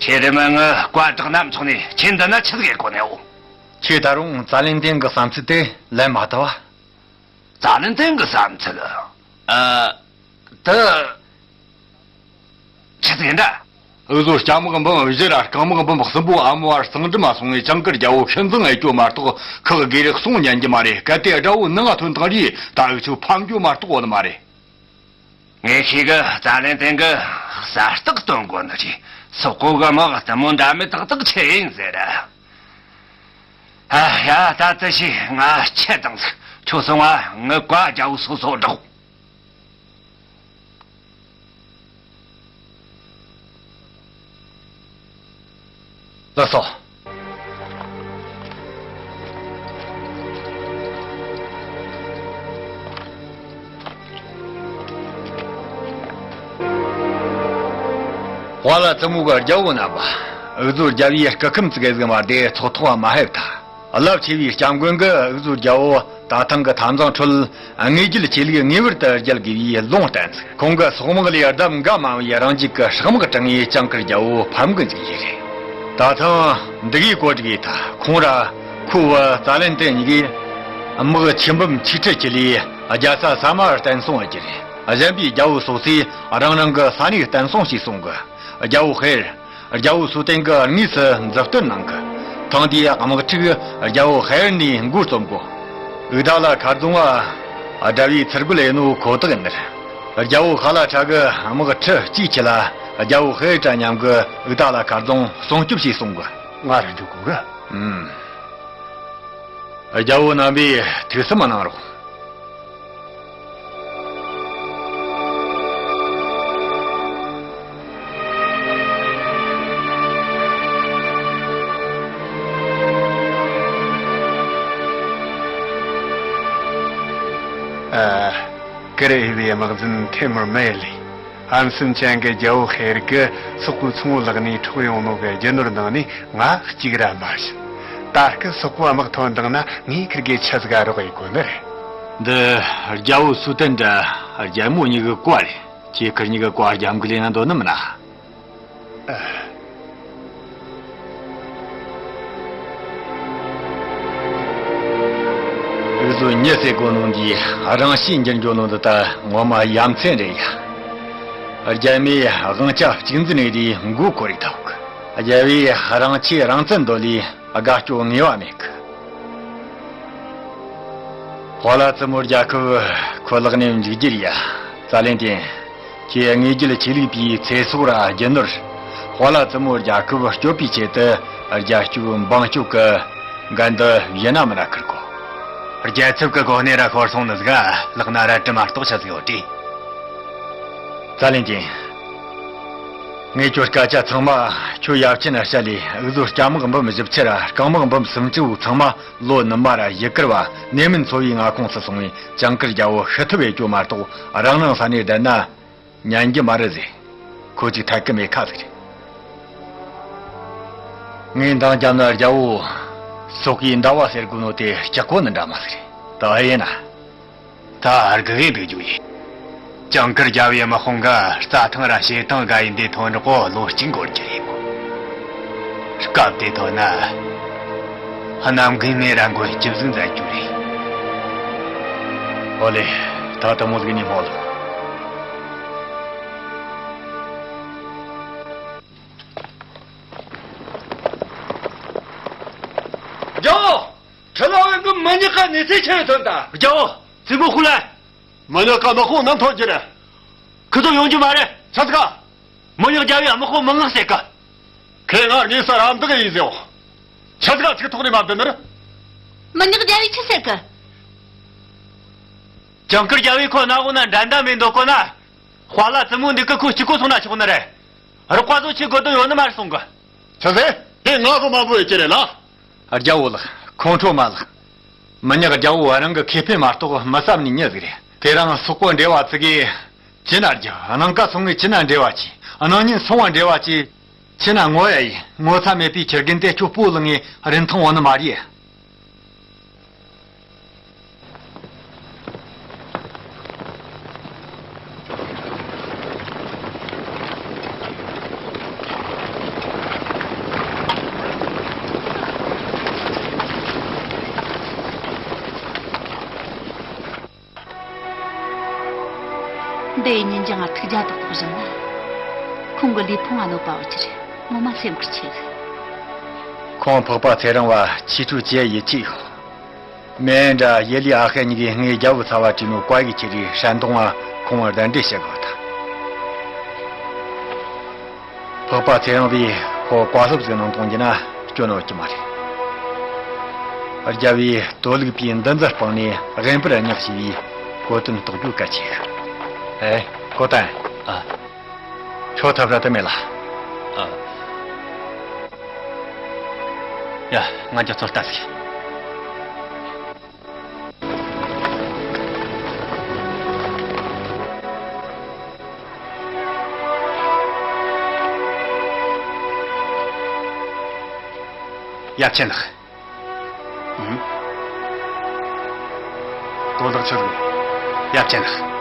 ཁྱེད་རེམ་མ་ངའི་བཀའ་བསྒྲགས་ནམ་ཚོགས་ནས་ཁྱེད་འདི་ན་ཆི་ཟིག་ཡེད་གོ་ནས་འོ། ཁྱེད་ད་རུང་ཙ་ལན་ཏན་གྱི་བསམ་ཚུལ་དེ་ལན་མ་བཏབ་བ། ཙ་ལན་ཏན་གྱི་བསམ་ཚུལ། ཨ། དེ། ཆི་ཟིག་ཡིན་ད། འུ་ཟོ་སྐྱ་དམག་འབུམ་བཞི་ར་རྐང་དམག་འབུམ་གསུམ་པོ་ཨ་མོ་བར་གཙང་འགྲམ་མ་སོང་ངས་ཇིང་གིར་རྒྱལ་པོ་ཤིན་ཙང་ཨེ་སྐྱོ་མ་གཏོགས་ཁག་དགོས་རིགས་སོང་ཉན་རྒྱུ་མ་རེད། གལ་ཏེ་དགྲ་བོ་ནང་ང་ཐོན་དང་རིས་ད་འུ་ཆོ་ཕམ་རྒྱུ་མ་གཏོགས་འོ་ནི་མ་རེད། ངས་ཤེས་གི། ཙ་ལན་ཏན་གི་གསལ་རྟགས་སྟོན་དགོ་ནི་རེད། སོག་པོ་གི་དམག་དེ་མོ་འདྲ་མི་ཏག་ཏག་ཆི་ཡིན་ཟེར། ཨ་ཡ། ད་ཙི་ཞིག་ང་ཆི་དང་ཟིག་ཁྱོད་སོང་ང་ངི་བཀའ་རྒྱལ་པོ་སོ་སོ་སྒྲོག་ལགས་སོ། ཧྭ་ལ་ཙི་མོ་གི་རྒྱལ་པོ་རྣམ་པ། འུ་ཟོའི་རྒྱལ་པོའི་སྐུ་ཁམས་ཙི་གེ་ཟིག་མ་བདེ་ཚོགས་ཐོག་མ་ཕེབས་ཐལ། རླབས་ཆེ་བའི་སྐྱབས་མགོན་གྱིས་འུ་ཟོའི་རྒྱལ་པོ་ད་ཐེངས་ཀྱི་འཐབ་འཛིང་ཁྲོད་དངོས་རྒྱུད་ཆོས་ལུགས་ངེས་པར་དུ་རྒྱལ་དགོས་པའི་ལུང་བསྟན་ཟིག་ཁོང་གི་སོག་དམག་ལས་ལྡབ་འགའ་མང་བའི་རང་རྒྱུད་ཀྱི་ཧྲག་དམག་དྲངས་ངེས་ཇིང་གིར་རྒྱལ་པོ་ཕམ་གི་འཇུག་ཡས་རེད། ད་ཐེངས་འདི་གའི་གོ་སྒྲིག་ཡས་ཐལ། ཁོང་ར་ཁོའི་བུ་ཙ་ལན་ཏན་གཉིས་ཀས་དམག་ཆུ་འབུམ་ཆིག་ཁྲི་གཅིག་ལས་རྒྱལ་ས་ས་དམར་བརྟན་སྲུང་བྱེད་རྒྱུ་རེད། གཞན་པའི་རྒྱལ་པོ་སོ་སོས་རང་རང་གི་ས་གནས་བརྟན་སྲུང་བྱས་སོང་གི། རྒྱལ་པོ་ཧེར། རྒྱལ་པོ་སུའུ་ཏན་གྱིས་དངོས་སུ་མཛུབ་སྟོན་གནང་གི། ཐེངས་འདིའི་དམག་འཁྲུག་རྒྱལ་པོ་ཧེར་ནས་འགོ་རྩོམ་གོ། འུ་ད་ལ་མཁར་རྫོང་བ་དགྲ་བོས་ཚུར་རྒོལ་ཡས་ནོ་ཁོ་ཐག་ཡིན་ནི་རེད། རྒྱལ་པོ་ཧ་ལ་ཁྲ་གི་དམག་ཁྲི་གཅིག་ཁྲི་ལ་རྒྱལ་པོ་ཧེར་དྲ་མཉམ་གི་འུ་ད་ལ་མཁར་རྫོང་སྲུང་སྐྱོབ་བྱས་སོང་གི། ང་ར་འཇུག་གོ་གི། ཨུམ། རྒྱལ་པོ་རྣམ་པས་ཐུགས་བསམ་གནང་རོགས། ཨ། ཀུ་རེ་བའི་དམག་འཛིན་ཐེ་མུར་མེ་ལི། ཨན་སུན་ཅན་གྱི་རྒྱལ་པོ་ཧེར་གྱིས་སོག་པོའི་ཚོང་བ་ལག་ནས་འཕྲོག་ཡོང་ནོ་གི་རྒྱུ་ནོར་ནང་ནས་ང་གཅིག་ར་མ་བྱིན། ད་སྐུ་སོག་པོའི་དམག་ཐོན་བཏང་ན་ངས་ཁིར་གེ་ཆི་ཟིག་ག་རོགས་ཡེད་གོ་ནི་རེད། འདི་རྒྱལ་པོ་སུའུ་ཏན་དྲ་རྒྱལ་མོ་གཉིས་ཀྱི་བཀའ་རེད། ཁྱེད་ཁིར་གཉིས་ཀྱི་བཀའ་རྒྱབ་འགལ་ཡེད་ན་འདོད་ནི་མིན་ན། འུ་ཟོ་མྱི་ཟེར་གོ་ནོ་འདི་རང་གཤིས་འགྱུར་འགྱོ་ནོ་འདི་ད་ངོ་མ་ཡ་མཚན་རེད་ཡ། རྒྱལ་མོས་དབང་ཆ་གཅིག་འཛིན་ནས་དེའི་མགོ་འཁོར་རེ་ཐོག་རྒྱལ་པོས་རང་ཆས་རང་བཙན་འདོད་ལས་དགའ་སྐྱོ་ངེས་པ་མེད་གི། ཧྭ་ལ་ཙི་མོ་རྒྱལ་ཁབ་ཁོ་ལག་ནས་འཇུག་རྒྱུ་རེད་ཡ། ཙ་ལན་ཏན། ཁྱེད་དངོས་རྒྱུད་ཆོས་ལུགས་པའི་ཚེ་སྲོག་ར་རྒྱུ་ནོར། ཧྭ་ལ་ཙི་མོ་རྒྱལ་ཁབ་སྐྱོབ་པའི་ཆེད་དུ་རྒྱལ་སྐྱོབ་འབངས་སྐྱོབ་ཀྱི་འགན་འདི་གཞན་ན་མིན་ན་འཁུར་དགོ། རྒྱལ་ཚབ་ཀྱི་གོ་གནས་ར་ཤོར་སོང་ནི་ཟིག་ལག་ན་རལ་གྲི་མ་གཏོགས་ཆི་ཟིག་ཡོད་དྲིས། ཙ་ལན་ཏན། ངས་ཁྱོད་སྐད་ཆ་ཚང་མ་ཁྱོད་ཡབ་ཆེན་ན་བཤད་ལས། འུ་ཚོ་སྐྱ་དམག་འབུམ་བཞི་བཅུ་ར་རྐང་དམག་འབུམ་སུམ་ཅུ་བོ་ཚང་མ་ལོ་ནུ་མ་ར་ཡུ་གུར་བ་ནེ་མན་ཚོ་བའི་མངའ་ཁོངས་སུ་སོང་བའི་ཇིང་གུར་རྒྱལ་པོ་ཤི་ཐུབ་བས་སྐྱོ་མ་གཏོགས། རང་རང་ས་ནས་བསྡད་ན་ཉན་རྒྱུ་མ་རེད་ཟེར། ཁོ་ཅིག་ཐད་ཀི་མེད་ཁ་ཟིག་རེད། ངས་འདང་བརྒྱབ་ན་རྒྱལ་པོ་སོག་གི་ཟླ་བ་ཟེར་དགོས་ནོ་དེ་ལྕགས་པོ་ནི་འདྲ་མ་ཟིག་རེད། ད་ཡིན་ན། ད་དགའ་གི་འདུག་རྒྱུ་ཡིན། ཇིང་གུར་རྒྱལ་པོའི་དམག་དཔུང་གིས་རྩྭ་ཐང་ར་བྱེ་ཐང་དགའ་ཡི་འདི་ཐོན་རོགས་ལོ་གཅིག་འགོར་རྒྱུ་རེད་མོ། སྐབས་དེ་ཐོན་ན་གནམ་རྒན་མེ་ར་མགོན་སྐྱིད་ཟིག་མཛད་རྒྱུ་རེད། ཨོ་ལེ། ད་དེ་མོ་ཟིག་ནི་མོ་ལ། རྒྱལ་པོ། ཁྲི་ལ་བན་གི་མི་ཉག་ག་ནི་ཚེ་ཆེན་ཐོན་ད། རྒྱལ་པོ། བཙུན་མོ་ཧུ་ལན། མི་ཉག་ག་དམག་དཔུང་ནམ་ཐོན་རྒྱུ་རེད། ཁི་ཚོ་ཡོང་རྒྱུ་མ་རེད། ཆི་ཟིག་ག་མི་ཉག་རྒྱལ་པོའི་དམག་དཔུང་མི་མངགས་ཟེར་གི། ཁོས་ང་དངོས་སུ་རམ་འདེགས་ཡིན་ཟེར་བ། ཆི་ཟིག་ག་ཚིག་ཐོག་ནས་མ་བསྡད་ནི་རེད། མི་ཉག་རྒྱལ་པོས་ཆི་ཟེར་གི། ཇིང་གུར་རྒྱལ་པོས་ཁོ་ནག་འོ་ན་འགྲན་ཟླ་མེད་འདོད་གོ་ན། དཔའ་ལ་བཙུན་མོ་འདི་གི་ཁོ་གཅིག་པོ་སོང་ན་ཆོག་ནི་རེད། རོགས་པ་ཚོ་ཁྱོད་དགོས་དོན་ཡོད་ནི་མ་རེད་གསུང་གི། ཆི་ཟེར། དེ་ང་གི་མང་པོ་ཡོད་ཀྱི་རེད་ལ། རྒྱལ་པོ་ལགས། ཁོང་ཁྲོ་མ་ལགས། མི་ཉག་རྒྱལ་པོ་རང་གི་ཁེ་ཕན་མ་གཏོགས་མི་བསམ་ནི་མྱི་ཟིག་རེད། དེ་རིང་སོག་པོ་འབྲེལ་བ་བཙུགས་གི་ཅི་ན་རྒྱུ། གནམ་ཀ་སོང་ངས་ཅི་ན་འབྲེལ་བ་གྱིས། གནམ་ཉིན་སོང་བ་འབྲེལ་བ་གྱིས། ཅི་ན་ངོ་ཡ་ཡིན། ངོ་ཚ་མེད་པའི་ཁྱི་རྒན་དེ་ཁྱོད་སྤོ་ལངས་ངས་རིན་ཐང་བ་ནི་མ་རེད། འདི་ཡི་ཉིན་རྒྱང་ང་ཐུགས་རྒྱ་ཏོག་ཏོག་བཞེངས་ན། ཁོང་གི་ལུས་ཕུང་ང་གནོད་པ་འོག་གི་རེད། ངོ་མ་སེམས་ཁུར་ཆེ་གི། ཁོང་འཕགས་པ་ཚེ་རིང་བ་ཆེ་ཕྲུག་ཅེ་ཡིད་ཆེས་ཡོད། མེ་འདྲ་ཡེ་ལི་ཨ་ཧེ་གཉིས་ཀས་ངའི་རྒྱལ་པོ་ཚ་བ་བྲིས་ནོ་བཀའ་ཡིག་ཁྱེར་རེ་ཧྲན་ཏུང་ང་ཁོང་བར་གདན་འདྲེན་བྱེད་དགོས་ད། འཕགས་པ་ཚེ་རིང་བས་ཁོ་བཀའ་སློབ་ཟིག་གནང་གཏོང་རྒྱུ་ན་སྐྱོན་ཡོད་ཀྱི་མ་རེད། རྒྱལ་བས་དོ་ལུགས་པའི་འདུ་འཛི་སྤངས་ནས་དབེན་པར་བསྙེགས་ཞེས་པའི་གོ་དོན་རྟོགས་རྒྱུ་གལ་ཆེ་གི། ཨེ། གོ་ཏན། ཨ། ཁྱོད་ཐབས་ར་དུ་མེད་ལ། ཨ། ཡ། ང་ཅག་ཚོ་ལྟ་ཟིག། ཡབ་ཆེན་ལགས། ཨུམ། གོ་ལག་ཆི་རེད། ཡབ་ཆེན་ལགས།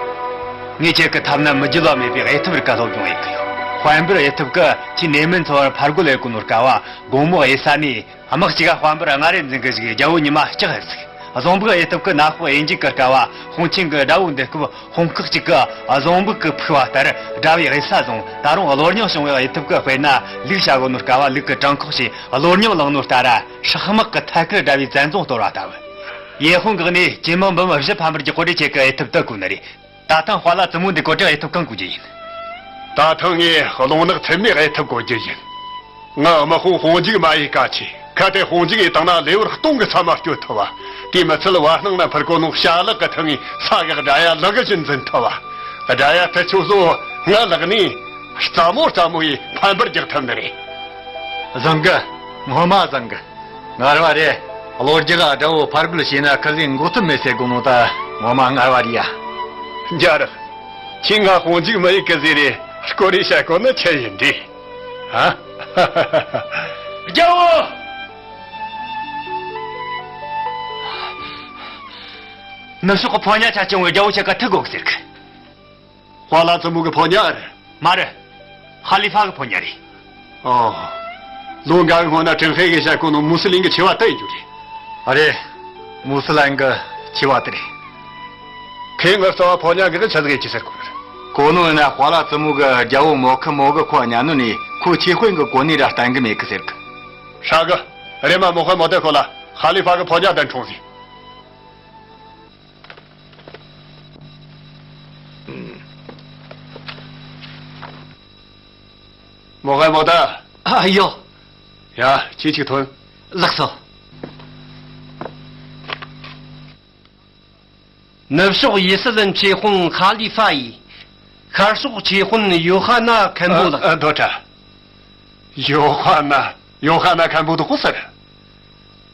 ངས་ཁྱེད་ཀྱི་ཐབས་ན་མི་བརྒྱུད་པ་མེད་པའི་ཨེ་ཐབ་རིག་ག་སློབ་སྦྱོང་ཡེད་གི་ཡོད། དཔལ་འབར་ཨེ་ཐབ་ཀྱིས་ཁྱེད་ནེ་མན་ཚོ་བར་ཕར་རྒོལ་ཡེད་གོ་ནོ་སྐབས་དགོང་མོ་ཨེ་ས་ནས། དམག་གཅིག་ག་དཔལ་འབར་སྔ་རེ་འཛིན་གི་བཅུག་རྒྱལ་པོ་ཉི་མ་ལྕགས་ཧེར་ཟིག། བཟང་པོ་ཨེ་ཐུབ་ཀྱི་ན་ཧོ་ཨེ་འཇིག་གི་སྐབས་བ་ཧོང་ཆིང་གི་དགྲ་བོ་འདི་སྐབས་ཧོང་ཁག་གཅིག་གི་བཟང་པོ་གི་ཕུག་བ་ལྟར་དགྲ་བོའི་ཨེ་ས་བཟུང་། ད་རུང་གློ་སྙིང་བྱུང་བའི་ཨེ་ཐུབ་ཀྱི་དཔེར་ན་ལུག་བྱ་གོ་ནོ་སྐབས་བ་ལུག་གི་བྲང་ཁོག་ཞེས་གློ་སྙིང་བླངས་ནོ་ལྟར་སྲག་དམག་གི་ཐད་ཀར་དགྲ་བོའི་བཙན་རྫོང་གཏོར་བ་ལྟ་བུ། ཡེ་ཧོང་གི་གནས་ཇེ་མང་འབུམ་བཞི་ཕམ་པར་གྱི་གོ་སྒྲིག་ཆེད་ཀྱི་ཨེ་ཐུབ་དུ་བཀོད་ནི་རེད། ད་ཐེངས་དཔའ་ལ་བཙུན་མོ་འདི་བཀོད་དྲག་ཨེ་ཐུབ་གང་དགོས་རྒྱུ་ཡིན། ད་ཐེངས་ངས་རླུང་ནག་ཚད་མའི་ཨེ་ཐུབ་བཀོད་རྒྱུ་ཡིན། ང་དམག་དཔུང་དཔུང་འཇུག་མ་ཡི་བཀའ་ཆེ། གལ་ཏེ་དཔུང་འཇུག་ཡི་བཏང་ན་ལེ་དབར་སྟོང་གི་ས་མ་སྐྱོད་ཐུབ་བ། དེས་མི་ཚད་བར་སྣང་ན་འཕུར་གོ་ནོ་བྱ་ལག་གི་ཐང་ངས་ས་གི་དགྲ་ཡ་ལག་བཞིན་འཛིན་ཐུབ་བ། དགྲ་ཡ་ཐུ་ཆོ་ཚོ་ང་ལག་ནས་རྩ་མོ་རྩ་མོ་ཡི་ཕམ་པར་རྒྱག་ཐུབ་ནི་རེད། བཟང་གི། ངོ་མ་བཟང་གི། ངར་བ་རེད། གློ་རྒྱག་དགྲ་བོ་ཕར་རྒོལ་བྱས་ན་ཁི་ལས་འགོག་ཐབས་མེད་ཟེར་གོ་ནོ་ད་ངོ་མ་ངར་བ་རེད་ཡ། འཇའ་རག། ཁྱེད་ང་དཔུང་འཇུག་མི་ཡི་གི་ཟེར་རེ་སྐོར་རེ་བཤད་གོ་ནི་ཆི་ཡིན་འདི། ཧ། རྒྱལ་བོ། ནུབ་ཕྱོགས་ཀྱི་ཕོ་ཉ་ཆ་ཆུང་བའི་རྒྱལ་བོ་ཆེ་ག་ཐུག་དགོས་ཟེར་གི། དཔའ་ལ་བཙུན་མོ་གི་ཕོ་ཉ་རེད། མ་རེད། ཧ་ལི་ཧྥ་གི་ཕོ་ཉ་རེད། ཨོ། ལོ་འགའ་སྔོན་ན་ཀྲིན་ཧེ་གིས་བཤད་གོ་ནོ་མུ་སི་ལིང་གི་ཆེ་བ་དེ་ཡིན་རྒྱུ་རེད། ཨ་རེད། མུ་སི་ལིང་གི་ཆེ་བ་དེ་རེད། ཁོས་ངའི་རྩ་བ་ཕོ་ཉ་གི་ཆི་ཟིག་ཡེད་རྒྱུ་ཟེར་གོ་ནི་རེད། གོ་ནོ་ཡིན་ན་དཔའ་ལ་བཙུན་མོ་གི་རྒྱལ་པོ་མོ་ཁི་མོ་གི་ཁོ་ཉན་ནོ་ནས་ཁོ་ཆེ་དཔོན་གི་གོ་གནས་ར་བརྟན་གི་མེད་གི་ཟེར་གི། ཧྲ་གི། རེམ་མ་མོ་ཧེ་མོ་དེ་ཁོ་ལ་ཧ་ལི་ཧྥ་གི་ཕོ་ཉ་དེ་འཁྲུངས་ཟིག། མོ་ཧེ་མོ་ད། ཨ་ཡོ། ཡ། ཁྱེད་ཅིག་ཐོན། ལགས་སོ། ནུབ་ཕྱོགས་ཡི་སི་ལན་ཆོས་དཔོན་ཧ་ལི་ཧྥ་ཡིས། ཤར་ཕྱོགས་ཆོས་དཔོན་ཡོ་ཧ་ན་མཁན་པོ་ལགས། ཨ། ཨ། མདོ་གྲྭ། ཡོ་ཧ་ན། ཡོ་ཧ་ན་མཁན་པོ་དེ་གོ་ཟེར།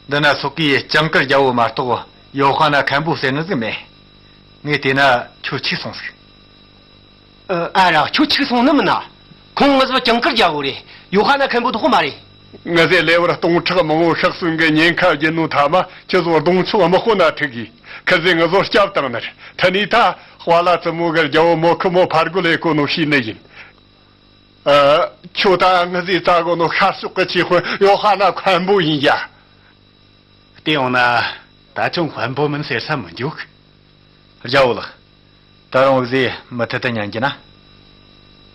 འདི་ན་སོག་གིས་ཇིང་གུར་རྒྱལ་པོ་མ་གཏོགས་ཡོ་ཧ་ན་མཁན་པོ་ཟེར་ནི་ཟིག་མེད། ངས་བལྟས་ན་ཁྱོད་འཆུག་སོང་ཟིག། ཨ། ཨ་ར། ཁྱོད་འཆུག་སོང་ནི་མིན་ན། ཁོང་ངི་ཟོ་ཇིང་གུར་རྒྱལ་པོ་རེད། ཡོ་ཧ་ན་མཁན་པོ་དེ་གོ་མ་རེད། ངི་ཟོས་ལེ་བར་སྟོང་ཕྲག་མང་བོ་ཤི་གསོན་གི་ཉེན་ཁ་བརྒྱུད་ནོ་ཐ་མ་ཁྱེད་ཚོ་གདོང་ཕྱོགས་དམག་དཔོན་ན་ཐུག་གིས་ཁི་ཟོས་ངི་ཟོ་སྐྱབས་བཏང་ནི་རེད། དེ་ནས་ད་ཧ་ལ་ཙི་མོ་གི་རྒྱལ་པོ་མོ་ཁི་མོ་ཕར་རྒོལ་ལས་གོ་ནོ་ཤེས་ནི་ཡིན། ཨ། ཁྱོད་ད་ངི་ཟོས་བཙལ་གོ་ནོ་ཤར་ཕྱོགས་གི་ཆོས་དཔོན་ཡོ་ཧ་ན་མཁན་པོ་ཡིན་ཡ། བལྟས་ཡོང་ན་ད་ཁྱོད་མཁན་པོ་མིན་ཟེར་ས་མི་འཇུག། རྒྱལ་པོ་ལགས། ད་རུང་འུ་ཟོས་མུ་མཐུད་དུ་ཉན་རྒྱུ་ན།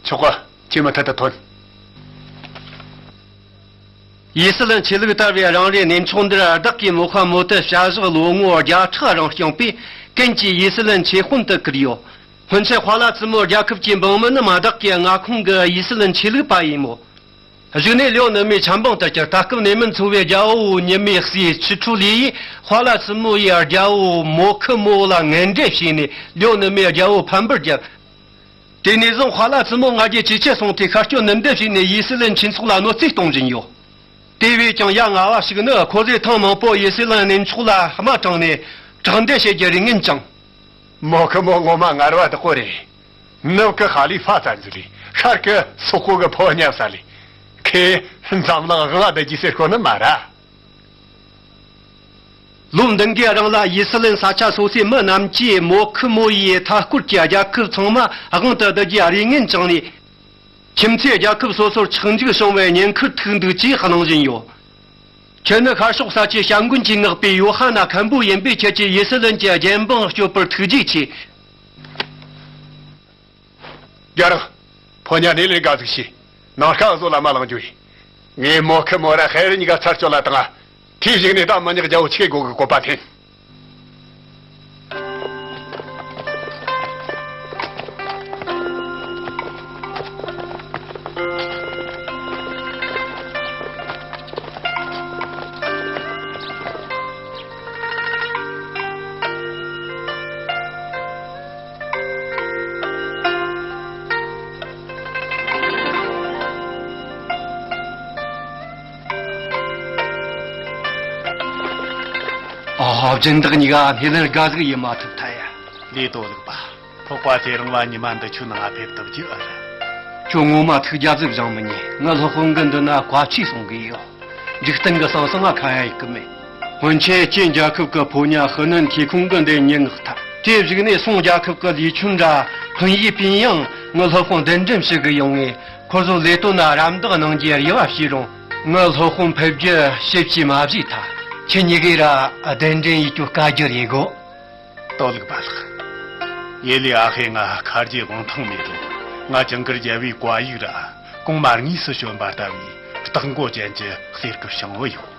ཆོག་གི། ཁྱེད་མུ་མཐུད་དུ་ཐོན། ཡི་སི་ལན་ཆོས་ལུགས་དར་བའི་རང་རེའི་གནས་མཆོག་འདིར་བདག་གིས་མོ་ཁ་མོ་ཏི་བྱ་གཞག་ལོ་ངོ་བརྒྱ་ཕྲག་རིང་བསྐྱངས་པས་ཀུན་གྱིས་ཡི་སི་ལན་ཆོས་དཔོན་དུ་བཀུར་ཡོད། སྔོན་ཆད་ཧ་ལ་ཙི་མོ་རྒྱལ་ཁབ་ཀྱི་འབངས་མི་རྣམས་བདག་གི་མངའ་ཁོངས་ཀྱི་ཡི་སི་ལན་ཆོས་ལུགས་པ་ཡིན་མོད། གཞུག་ནས་ལིའོ་ནུ་མའི་ཆབ་འབངས་དར་གྱུར། ད་སྐབས་ནེ་མིན་ཚོ་བའི་རྒྱལ་པོ་ཉི་མའི་སྲས་ཆི་ཁྲུ་ལི་ཡིས་ཧ་ལ་ཙི་མོ་ཡི་རྒྱལ་པོ་མོ་ཁི་མོ་ལ་ངན་འབྲེལ་བྱས་ནས་ལིའོ་ནུ་མའི་རྒྱལ་པོ་ཕམ་པར་བརྒྱབ། དེ་ནས་བཟུང་ཧ་ལ་ཙི་མོ་ང་རྒྱལ་ཇེ་ཆེར་སོང་སྟེ་ཤར་སྐྱོད་ནུབ་འདེད་བྱས་ནས་ཡི་སི་ལན་ཆོས་ཚོགས་ལ་གནོད་འཚེ་གཏོང་བཞིན་ཡོད། དེ་བས་ཀྱང་ཡ་ང་བ་ཞིག་ནི་ཁོ་ཚོས་ཐེངས་མང་པོ་ཡི་སི་ལན་གནས་མཆོག་ལ་དམག་དྲངས་ནས་དྲག་འདེད་བྱེད་རྒྱུ་རེ་ངན་བཅངས། མོ་ཁི་མོ་ངོ་མ་ངར་བ་དག་པོ་རེད། ནུབ་ཀྱི་ཧ་ལི་ཧྥ་ཙམ་ཟིག་རེད། ཤར་གྱི་སོག་པོ་གི་ཕོ་ཉ་ས་ལེ། ཁོས་འཛམ་གླིང་དབང་བསྡད་རྒྱུ་ཟེར་གོ་ནི་མ་ར། ལོ་འདི་འགའི་རིང་ལ་ཡི་སི་ལན་ས་ཆ་སོ་སོའི་མི་རྣམས་ཀྱིས་མོ་ཁི་མོ་ཡི་མཐའ་སྐོར་གྱི་རྒྱལ་ཁབ་ཚང་མ་དབང་དུ་བསྡུ་རྒྱུའི་རེ་ངན་བཅངས་ནས། ཁྱིམ་མཚེས་རྒྱལ་ཁབ་སོ་སོར་ཆག་འཇིག་བྱུང་བའི་ཉེན་ཁར་ཐུག་འདུག་ཅེས་གནང་བཞིན་ཡོད། ཁྱེད་ནི་ཤར་ཕྱོགས་ས་ཆའི་བྱ་འགུལ་གྱིས་མངགས་པའི་ཡོ་ཧ་ན་མཁན་པོ་ཡིན་པས། ཁྱེད་ཀྱིས་ཡི་སི་ལན་གྱི་རྒྱལ་འབངས་སྐྱོབ་པར་ཐུགས་རྗེ་ཆེ། རྒྱལ་རང་། ཕོ་ཉ་ནས་ལས་ཀ་ཟིག་བྱོས། ནངས་ཀ་བཟོ་ལ་མ་ལང་རྒྱུ་ཡིན། ངས་མོ་ཁི་མོ་ར་ཧེ་རི་གཉིས་ཀ་ཚར་གཅོད་ལ་བཏང་ང་། དེའི་གཞུག་ནས་ད་མི་ཉག་རྒྱལ་པོ་ཆིག་གི་སྒོ་གི་བཀོད་པ་འཐེན། ཨ། སྦྱིན་བདག་གཉིས་ཀ་སྣེ་ལེན་དགའ་ཟིག་ཡིན་མ་ཐུབ་ཐལ་ཡ། ལས་དོ་ལུག་པ། འཕགས་པ་ཚེ་རིང་བ་ཉི་མ་འདི་ཆོའི་ནང་ང་ཕེབས་ཐུབ་རྒྱུ་ཨེ་རེད། ཁྱོད་ངོ་མ་ཐུགས་རྒྱལ་ཟིག་བཞེངས་མི་ཉན། ངའི་སློབ་དཔོན་གི་འདི་ན་བཀའ་ཆོས་གསུང་གི་ཡོད། འཇིག་རྟེན་གི་སང་སང་ང་ཁ་ཡ་ཡི་གི་མེད། སྔོན་ཆད་ཅིན་རྒྱལ་ཁབ་ཀྱི་ཕོ་ཉ་ཧི་ནན་ཁེ་ཁུང་གི་འདི་ཉེན་མངགས་ཐལ། དེའི་གཞུག་ནས་སུང་རྒྱལ་ཁབ་ཀྱི་ལི་ཆུན་ར་ཧུན་ཡི་པིན་ཡང་ངའི་སློབ་དཔོན་གདན་འདྲེན་ཞུ་གི་ཡོང་ངས། ཁོ་ཚོ་ལས་དོན་ན་རམ་འདེགས་གནང་རྒྱུའི་རེ་བ་བྱས་རུང་། ངའི་སློབ་དཔོན་ཕེབས་རྒྱུ་ཞིབ་ཅིག་མ་བྱས་ཐལ། ཁྱེད་གཉིས་ཀས་ར་གདན་འདྲེན་ཡེད་རྒྱུ་བཀའ་བཀྱོན་ཡེད་དགོས། དོ་ལུག་པ་ལགས། ཡེ་ལི་ཨ་ཧེ་ང་ཁ་རྗེ་དབང་ཐང་མེད་རུང་། ང་ཇིང་གུར་རྒྱལ་པོའི་བཀའ་ཡིག་ར་གོང་མ་དངོས་སུ་བྱོན་པ་ལྟ་བུའི་རྟག་མགོ་ཅན་གྱི་གསེར་གྱི་བྱང་བུ་ཡོད།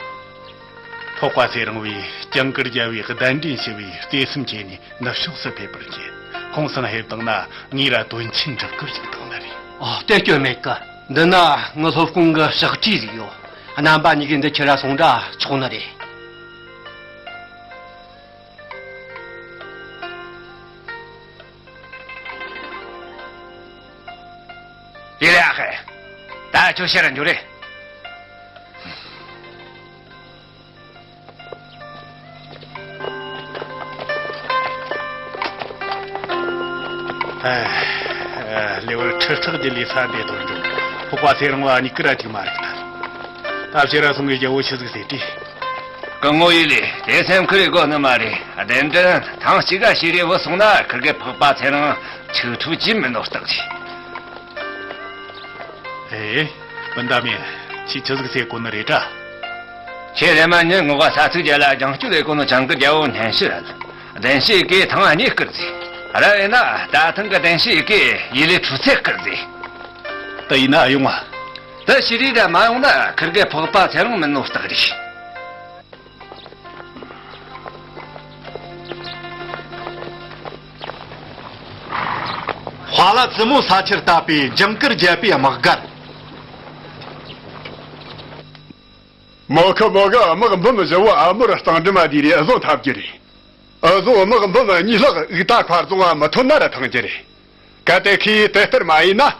འཕགས་པ་ཚེ་རིང་བས་ཇིང་གུར་རྒྱལ་པོའི་གདན་འདྲེན་ཞུ་བའི་བརྩེ་སེམས་ཆེ་ནས་ནུབ་ཕྱོགས་སུ་ཕེབས་པར་བྱེད། ཁོང་སང་ཕེབས་བཏང་ན་ངས་ར་དོན་ཆེན་འགྲུབ་གི་བཅུག་བཏང་ནི་རེད། ཨ། དེ་སྐྱོན་མེད་གི། འདི་ན་ངའི་སློབ་དཔོན་གི་ཕྱག་བྲིས་ཟིག་ཡོད། རྣམ་པ་གཉིས་ཀས་འདི་ཁྱེར་ར་སོང་འདྲ་ཆོག་ནི་རེད། ཡེ་ལི་ཨ་ཧེ། ད་ཁྱོད་ཕྱིར་འགྱོ་རེ། ཨ། ཨ། ལེ་བར་ཁྲི་ཕྲག་བརྒྱུད་ལས་ས་འདི་དོན་འགྲུབ། འཕགས་པ་ཚེ་རིང་བ་གཉིས་ཀ་ར་ཅིག་མ་རིག་ཐལ། ད་ཕྱིར་ར་སོང་གི་རྒྱལ་པོ་ཆི་ཟིག་ཟེར་དྲིས། སྐུ་ངོ་ཡེ་ལི། དེ་སེམས་ཁུར་དགོས་ནི་མ་རེད། གདན་འདྲེན་ཐེངས་གཅིག་ག་བྱས་རེ་བུད་སོང་ན་ཁིར་གེ་འཕགས་པ་ཚེ་རིང་ཆིག་ཁྲུ་གཅིག་མིན་ནོ་རྟགས་རེད། ཨེ། སྤུན་ཟླ་མེ། ཁྱོས་ཆི་ཟིག་ཟེར་གོ་ནི་རེད་དྲ། ཁྱེད་རེམ་མ་ཉིན་ངོ་ག་ས་ཚིགས་བརྒྱད་ལ་རྒྱང་སྐྱོད་ལས་གོ་ནོ་ཇིང་གུར་རྒྱལ་པོ་སྙན་ཞུ་རེད། གདན་ཞུ་ཡི་གེ་ཐེངས་གཉིས་བསྐུར་ཟིག། རབ་ཡིན་ན་ད་ཐེངས་གི་གདན་ཞུ་ཡི་གེ་ཡེ་ལི་ཁྲུ་ཚད་བསྐུར་ཟིག། དེ་ཡིན་ན་ཡོང་བ། དེ་བྱས་རེ་ར་མ་ཡོང་ན་ཁིར་གེ་འཕགས་པ་ཚེ་རིང་མིན་ནོ་རྟགས་རེད། ཧ་ལ་ཙི་མོ་ས་ཆར་བཏབ་པའི་ཇིང་གུར་རྒྱལ་པོའི་དམག་སྒར། མོ་ཁི་མོ་གི་དམག་འབུམ་བཞི་བོ་ཨ་མོར་གཙང་སྦྲ་མ་དེ་རེ་ཨུ་ཟོ་འཐབ་རྒྱུ་རེད། ཨུ་ཟོ་དམག་འབུམ་གཉིས་ལྷག་འུག་ཏ་མཁར་རྫོང་ང་མི་ཐོན་ན་ར་ཐང་རྒྱུ་རེད། གལ་ཏེ་ཁོས་དེ་ལྟར་མ་ཡིན་ན།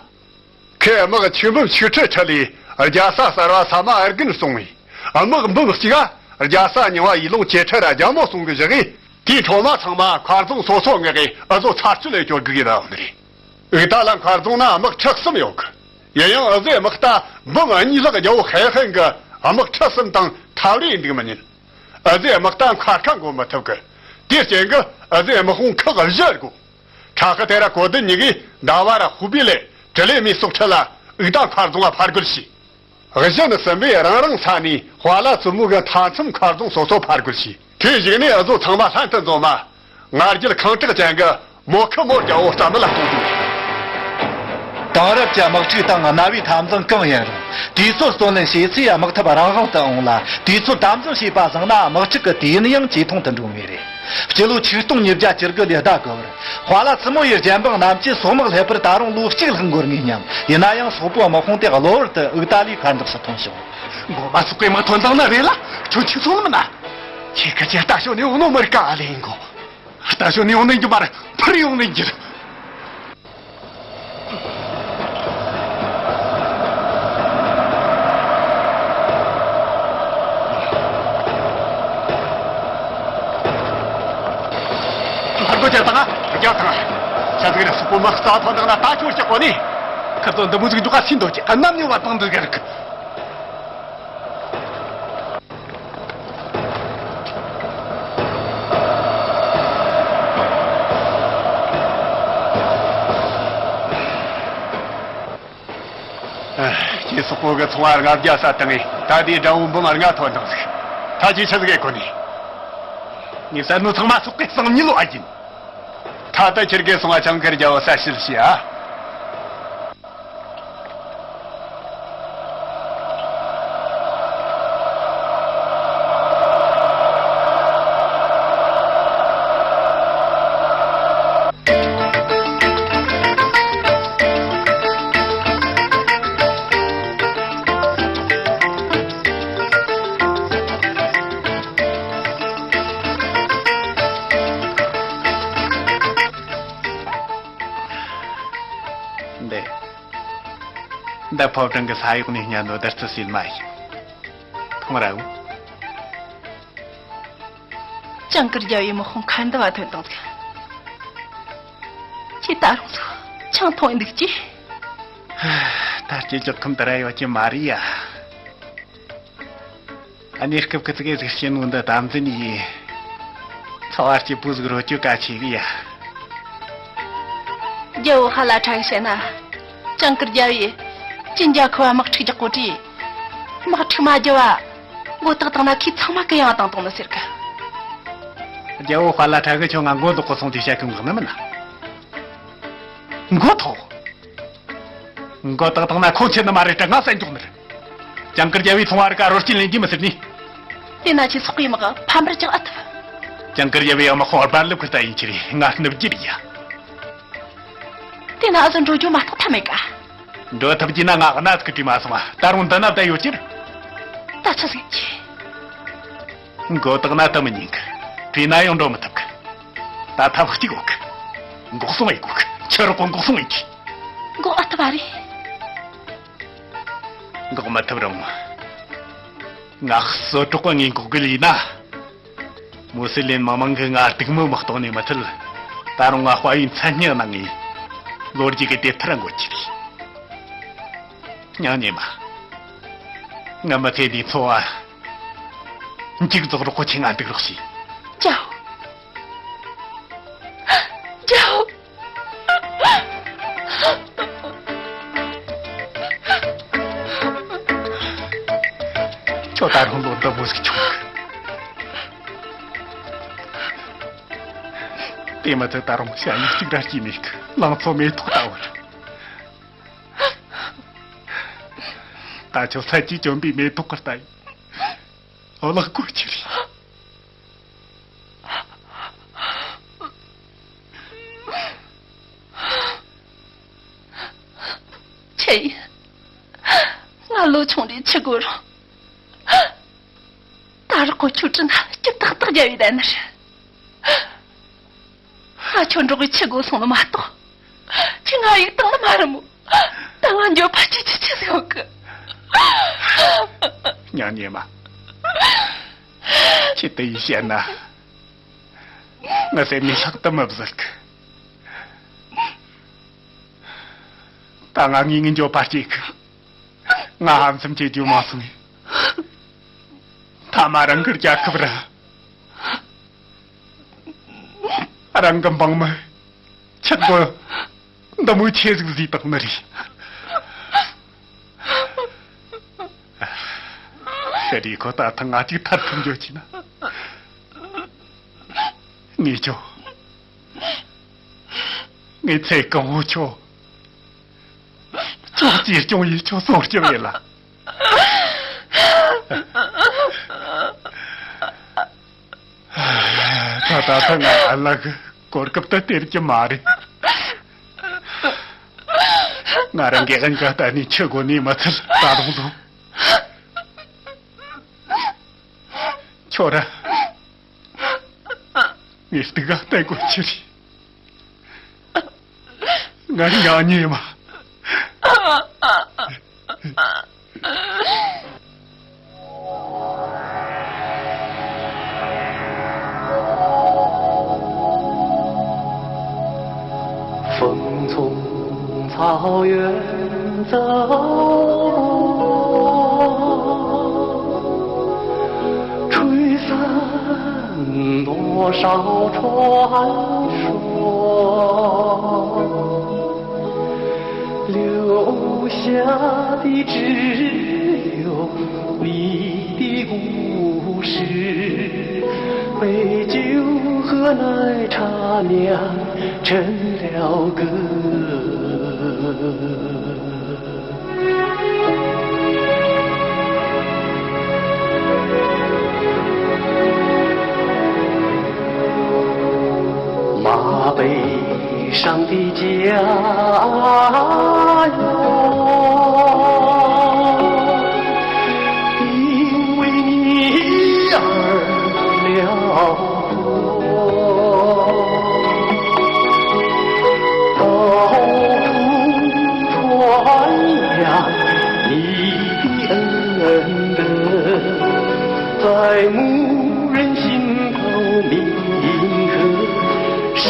ཁོས་དམག་ཆུ་འབུམ་ཆིག་ཁྲི་ཁྲིད་ལས་རྒྱལ་ས་གསར་བ་ས་མ་ཨར་གན་སྲུང་བས། དམག་འབུམ་གཅིག་ག་རྒྱལ་ས་རྙིང་བ་ཡི་ལོང་ཅེ་ཁྲི་ར་རྒྱལ་མོ་སྲུང་གི་བཞག་གི། དེའི་འཕྲོ་མ་ཚང་མ་མཁར་རྫོང་སོ་སོ་མངགས་གི་འུ་ཚོ་ཚར་གཅོད་ལས་སྐྱོར་དགོས་ཀྱི་ཡོད་ནི་རེད། འུ་ཏ་ལ་མཁར་རྫོང་ན་དམག་ཁྲི་གསུམ་ཡོད་གི། ཡིན་ཡང་འུ་ཚོའི་དམག་རྟ་འབུམ་གཉིས་ལྷག་རྒྱལ་པོ་ཧེ་ཧན་གི་དམག་ཁྲི་གསུམ་དང་ཐབས་རེས་འདུག་མི་ཉན། འུ་ཚོའི་དམག་རྟ་མཁར་ཁ་འགོ་མི་ཐུབ་གི། དེའི་རྐྱེན་གི་འུ་ཚོའི་དམག་དཔུང་ཁག་བཞི་དགོས། ཁྲ་ཁ་དེ་ར་གོ་དི་ཉི་གིས་ཟླ་བ་ར་ཧུ་པི་ལས་དྲི་ལེ་མི་སོགས་ཁྲི་ལ་འུ་ཏ་མཁར་རྫོང་ལ་ཕར་རྒོལ་བྱས། གཞི་ནས་སྲིན་པོས་རང་རང་ས་ནས་དཔའ་ལ་བཙུན་མོ་གི་མཐའ་མཚམས་མཁར་རྫོང་སོ་སོ་ཕར་རྒོལ་བྱས། དེའི་གཞུག་ནས་འུ་ཚོ་ཚང་མ་ལྷན་དུ་འཛོམས་མ། ང་རྒྱལ་ཁེངས་དྲེགས་ཅན་གྱི་མོ་ཁི་མོ་རྒྱལ་པོ་རྩ་མེད་ལ་གཏོང་རྒྱུ་རེད། དེང་རབས་ཀྱི་དམག་འཁྲུག་དང་གནའ་བོའི་འཐབ་འཛིང་གང་ཡིན་རུང་དུས་ཚོད་བརྩོན་ལེན་བྱས་ཚེ་དམག་འཐབ་རང་དབང་དུ་འོང་ལ། དུས་ཚོད་དམ་འཛིན་བྱས་པ་བཟང་ན་དམག་འཁྲུག་གི་དུས་ཡུན་ཡང་ཇེ་ཐུང་དུ་འགྲོ་ངེས་རེད། སྤྱི་ལོ་ཆིག་སྟོང་ཉིས་བརྒྱ་བཅུ་དགུ་ལོའི་ཟླ་དགུ་པར་དཔའ་ལ་བཙུན་མོ་ཡི་རྒྱལ་འབངས་རྣམས་ཀྱིས་སོག་དམག་སླེབས་པར་ད་རུང་ལོ་གཅིག་ལྷག་འགོར་ངེས་སྙམ། ཡིན་ན་ཡང་སོག་པོའི་དམག་དཔུང་དེ་གློ་བུར་དུ་ཨུ་ཏ་ལིའི་མཁར་འདབས་སུ་ཐོན་བྱུང་། མགོ་མ་ཚུགས་པའི་དམག་ཐོན་བཏང་ནི་རེད་ལ། ཁྱོད་ཁྱོད་སོང་ནི་མིན་ན། ཁྱེད་ཀྱི་ཁྱེད་ལྟ་ཞོ་ནི་འོ་ནོ་མི་རིག་ག་ཨ་ལེ་ཡིན་གོ། ལྟ་ཞོ་ནི་འོ་ནི་འགྱུར་མར་འཕུར་ཡོང་ནི་འགྱུར། ཧར་གོ་ཅན་དང་རྒྱ་དང་། ཆ་ཟིག་རེ་སོག་པོ་མི་རྩ་ཐོན་དང་ན་ད་ཁྱོད་ཀྱི་གོ་ནི། ཁ་ཚོ་འདི་མོ་ཟིག་འཇོག་ག་སིན་དོ་ཀྱི་གནམ་ནས་བ་དང་འདི་ག་རིག། ཁྱེད་སོག་པོ་གི་ཚོང་བ་ལྔ་བརྒྱ་ས་བཏང་ངས་ད་ལྟའི་དགྲ་བོ་འབུམ་ལྔ་ཐོན་བཏང་ཟིག། ད་ཁྱེད་ཆ་ཟིག་གི་གོ་ནི། ངས་བསད་ནོ་ཚང་མ་སོག་པོའི་སང་ཉིན་ལོ་ཨ་ཡིན། ད་ལྟ་ཁྱེད་ཀྱི་སོང་བ་ཅང་ཁར་རྒྱལ་བོ་ས་ཕྱིར་ཤི་ཨ། འདི། འདི་ཕོ་བྲང་གི་ས་འོག་ནས་ཉར་ནོ་བདུད་རྩི་སིལ་མ་ཡིན། འཐུང་ར་འོང་། ཅང་ཀིར་རྒྱལ་བོའི་དམག་དཔུང་མཁར་འདབས་བ་ཐོན་བཏང་ཟིག། ཁྱེད་ད་རུང་ཚོ་ཆང་འཐུང་འདུག་ཅི། ད་སྐྱེ་ལྕོག་ཁམས་དེ་ར་ཡོད་ཀྱི་མ་རེད་ཡ། གནས་སྐབས་ཀྱི་ཙི་གེ་ཟིག་སྐྱེ་ནོ་འདི་དམ་འཛིན་ཡིན། འཚོ་བ་སྐྱིད་པོ་ཟིག་རོལ་རྒྱུ་གལ་ཆེ་གི་ཡ། རྒྱལ་བོ་ཧ་ལ་ཁྲ་གི་བཤད་ན། ཅང་ཀིར་རྒྱལ་བོས་ཅིན་རྒྱལ་ཁབ་བ་དམག་འཁྲུག་རྒྱག་གོ་དུས། དམག་འཁྲུག་མ་རྒྱབ་བ། མགོ་བཏགས་བཏང་ན་ཁོས་ཚང་མ་གུ་ཡངས་བཏང་བཏང་ནི་ཟེར་གི། རྒྱལ་བོ་ཧ་ལ་ཁྲ་གི་ཁྱོད་ང་མགོ་འདོགས་གོ་སོང་དུས་བཤད་གི་ངག་ནི་མིན་ན། མགོ་ཐོག་མགོ་བཏགས་བཏང་ན་ཁོ་ཆེ་ནི་མ་རེད་དྲ་ང་བསད་འཇོག་ནི་རེད། ཅང་ཀིར་རྒྱལ་བོའི་ཚོང་བ་རི་ཀ་རོལ་རྐྱེན་ལེན་རྒྱུ་མི་ཟེར་ནི། དེ་ན་ཁྱེད་སོག་པོའི་དམག་ཕམ་པར་རྒྱག་ཨ་ཐུབ། ཅང་ཀིར་རྒྱལ་བོའི་དམག་དཔུང་རྦ་རླབས་ཀྱི་རྟ་ཡིན་ཁྱེར་ང་སྣུབ་རྒྱུ་རེད་ཡ། དེ་ན་ཨ་ཟོ་འགྲོ་རྒྱུ་མ་གཏོགས་ཐབས་མེད་ཀ། འགྲོ་ཐུབ་རྒྱུ་ན་ང་གནའ་ཟིག་གི་དུས་མ་སོང་བ་ད་རུང་འདི་ན་བསྡད་ཡོད་ཀྱི་རེད། ད་ཆི་ཟིག་གྱིས། མགོ་བཏགས་ན་ད་མི་ཉན་གི། བྲོས་ན་ཡང་འགྲོ་མི་ཐུབ་གི། ད་ཐབས་གཅིག་ཡོད་གི། འགོག་སྲུང་ཡེད་དགོས་གི། ཁྱི་རོགས་པོ་འགོག་སྲུང་ཡེད་གི། འགོག་ཨ་ཐུབ་པ་རེད། འགོག་མི་ཐུབ་རུང་། ང་གསོད་གྲོགས་པ་ངས་འགོག་གི་ལས་ན། མུ་སི་ལིན་མི་མང་གིས་ང་སྡིགས་མོ་མི་གཏོང་ནས་མི་ཚད། ད་རུང་ང་དཔའ་བོའི་མཚན་སྙན་གནང་ངས་ལོ་རྒྱུས་ཀྱི་དེབ་ཐེར་འགོད་ཀྱི་རེད། སྙིང་ཉེ་མ། ང་མི་ཚེ་འདིའི་འཚོ་བ་མཇུག་རྫོགས་རོགས་ཁྱེད་ང་འདུག་རོགས་བྱོས། ཅའོ། ཅའོ། ཁྱོད་ད་རུང་ལོ་འདི་མོ་ཟིག་ཆུང་གི། དེ་མ་ཚད་ད་རུང་ཞ་ཡིས་གཅིག་ར་སྐྱེས་མེད་གི། ལང་ཚོ་མེ་ཏོག་ལྟ་བུ་རེད། ད་ཁྱོད་ཚད་ཀྱིས་གྱོན་པའི་མེ་ཏོག་གི་རྟ་ཡིན། འོ་ལགས་གོ་ཆི་རེད། ཆི་ཡིན། ང་ལོ་ཆུང་རེ་འཆི་དགོས་རུང་། ད་རག་གོ་ཆུ་དྲི་ན་སྐྱིད་ཏག་ཏག་རྒྱལ་བའི་བསྡད་ནི་རེད། ང་ཁྱོད་འགྲོགས་གི་འཆི་དགོས་སོང་ནི་མ་གཏོགས། ཁྱེད་ང་གཡུག་བཏང་ནི་མ་རེད་མོ། ད་ང་འགྱོད་པ་སྐྱེ་ཆི་ཆི་ཟིག་ཡོད་གི། ཉང་ཉེ་མ། ཁྱེད་དེ་ཡིས་བཤད་ན། ང་སེམས་ནས་ལྷག་ཏུ་མི་བཟོད་གི། ད་ང་ངའི་ངའི་འགྱོད་པ་སྐྱེ་གི། ང་ཧམ་སེམས་བྱེད་རྒྱུ་མ་སོང་ངས། ཐ་མ་རང་གི་རྒྱལ་ཁབ་ར། རང་གི་འབངས་མི། ཆག་སྒོ། འདི་མོའི་ཆེ་ཟིག་བཟོས་བཏང་ནི་རེད། ཤི་རེ་ཁོ་ད་ཐང་ང་གཅིག་ཐར་ཐུབ་འགྱོ་ཆི་ན། ངས་ཁྱོ། ངའི་ཚེ་གང་བོ་ཁྱོ། ཁྱོ་གཅེས་སྐྱོང་ཡིན། ཁྱོ་སྲུང་སྐྱོབ་ཡིན་ལ། ད་ད་ཐང་ང་ཨ་ལ་གི་གོ་སྐབས་ད་སྟེར་གྱི་མ་རེད། ང་རང་གི་ཨན་ག་ད་ནི་ཆི་གོ་ནི་མ་ཚད་ད་རུང་དུ། ཁྱོ་ར། ངས་སྡུག་ག་བསྟན་དགོས་ཆི་རེད། ང་ཉང་ཉེ་མ། 风从草原走过，吹散多少传说，留下的只有你的故事，美酒和奶茶酿成了歌。 马背上的家园，因为你而辽阔。到处传扬你的恩德，在牧人心头铭刻深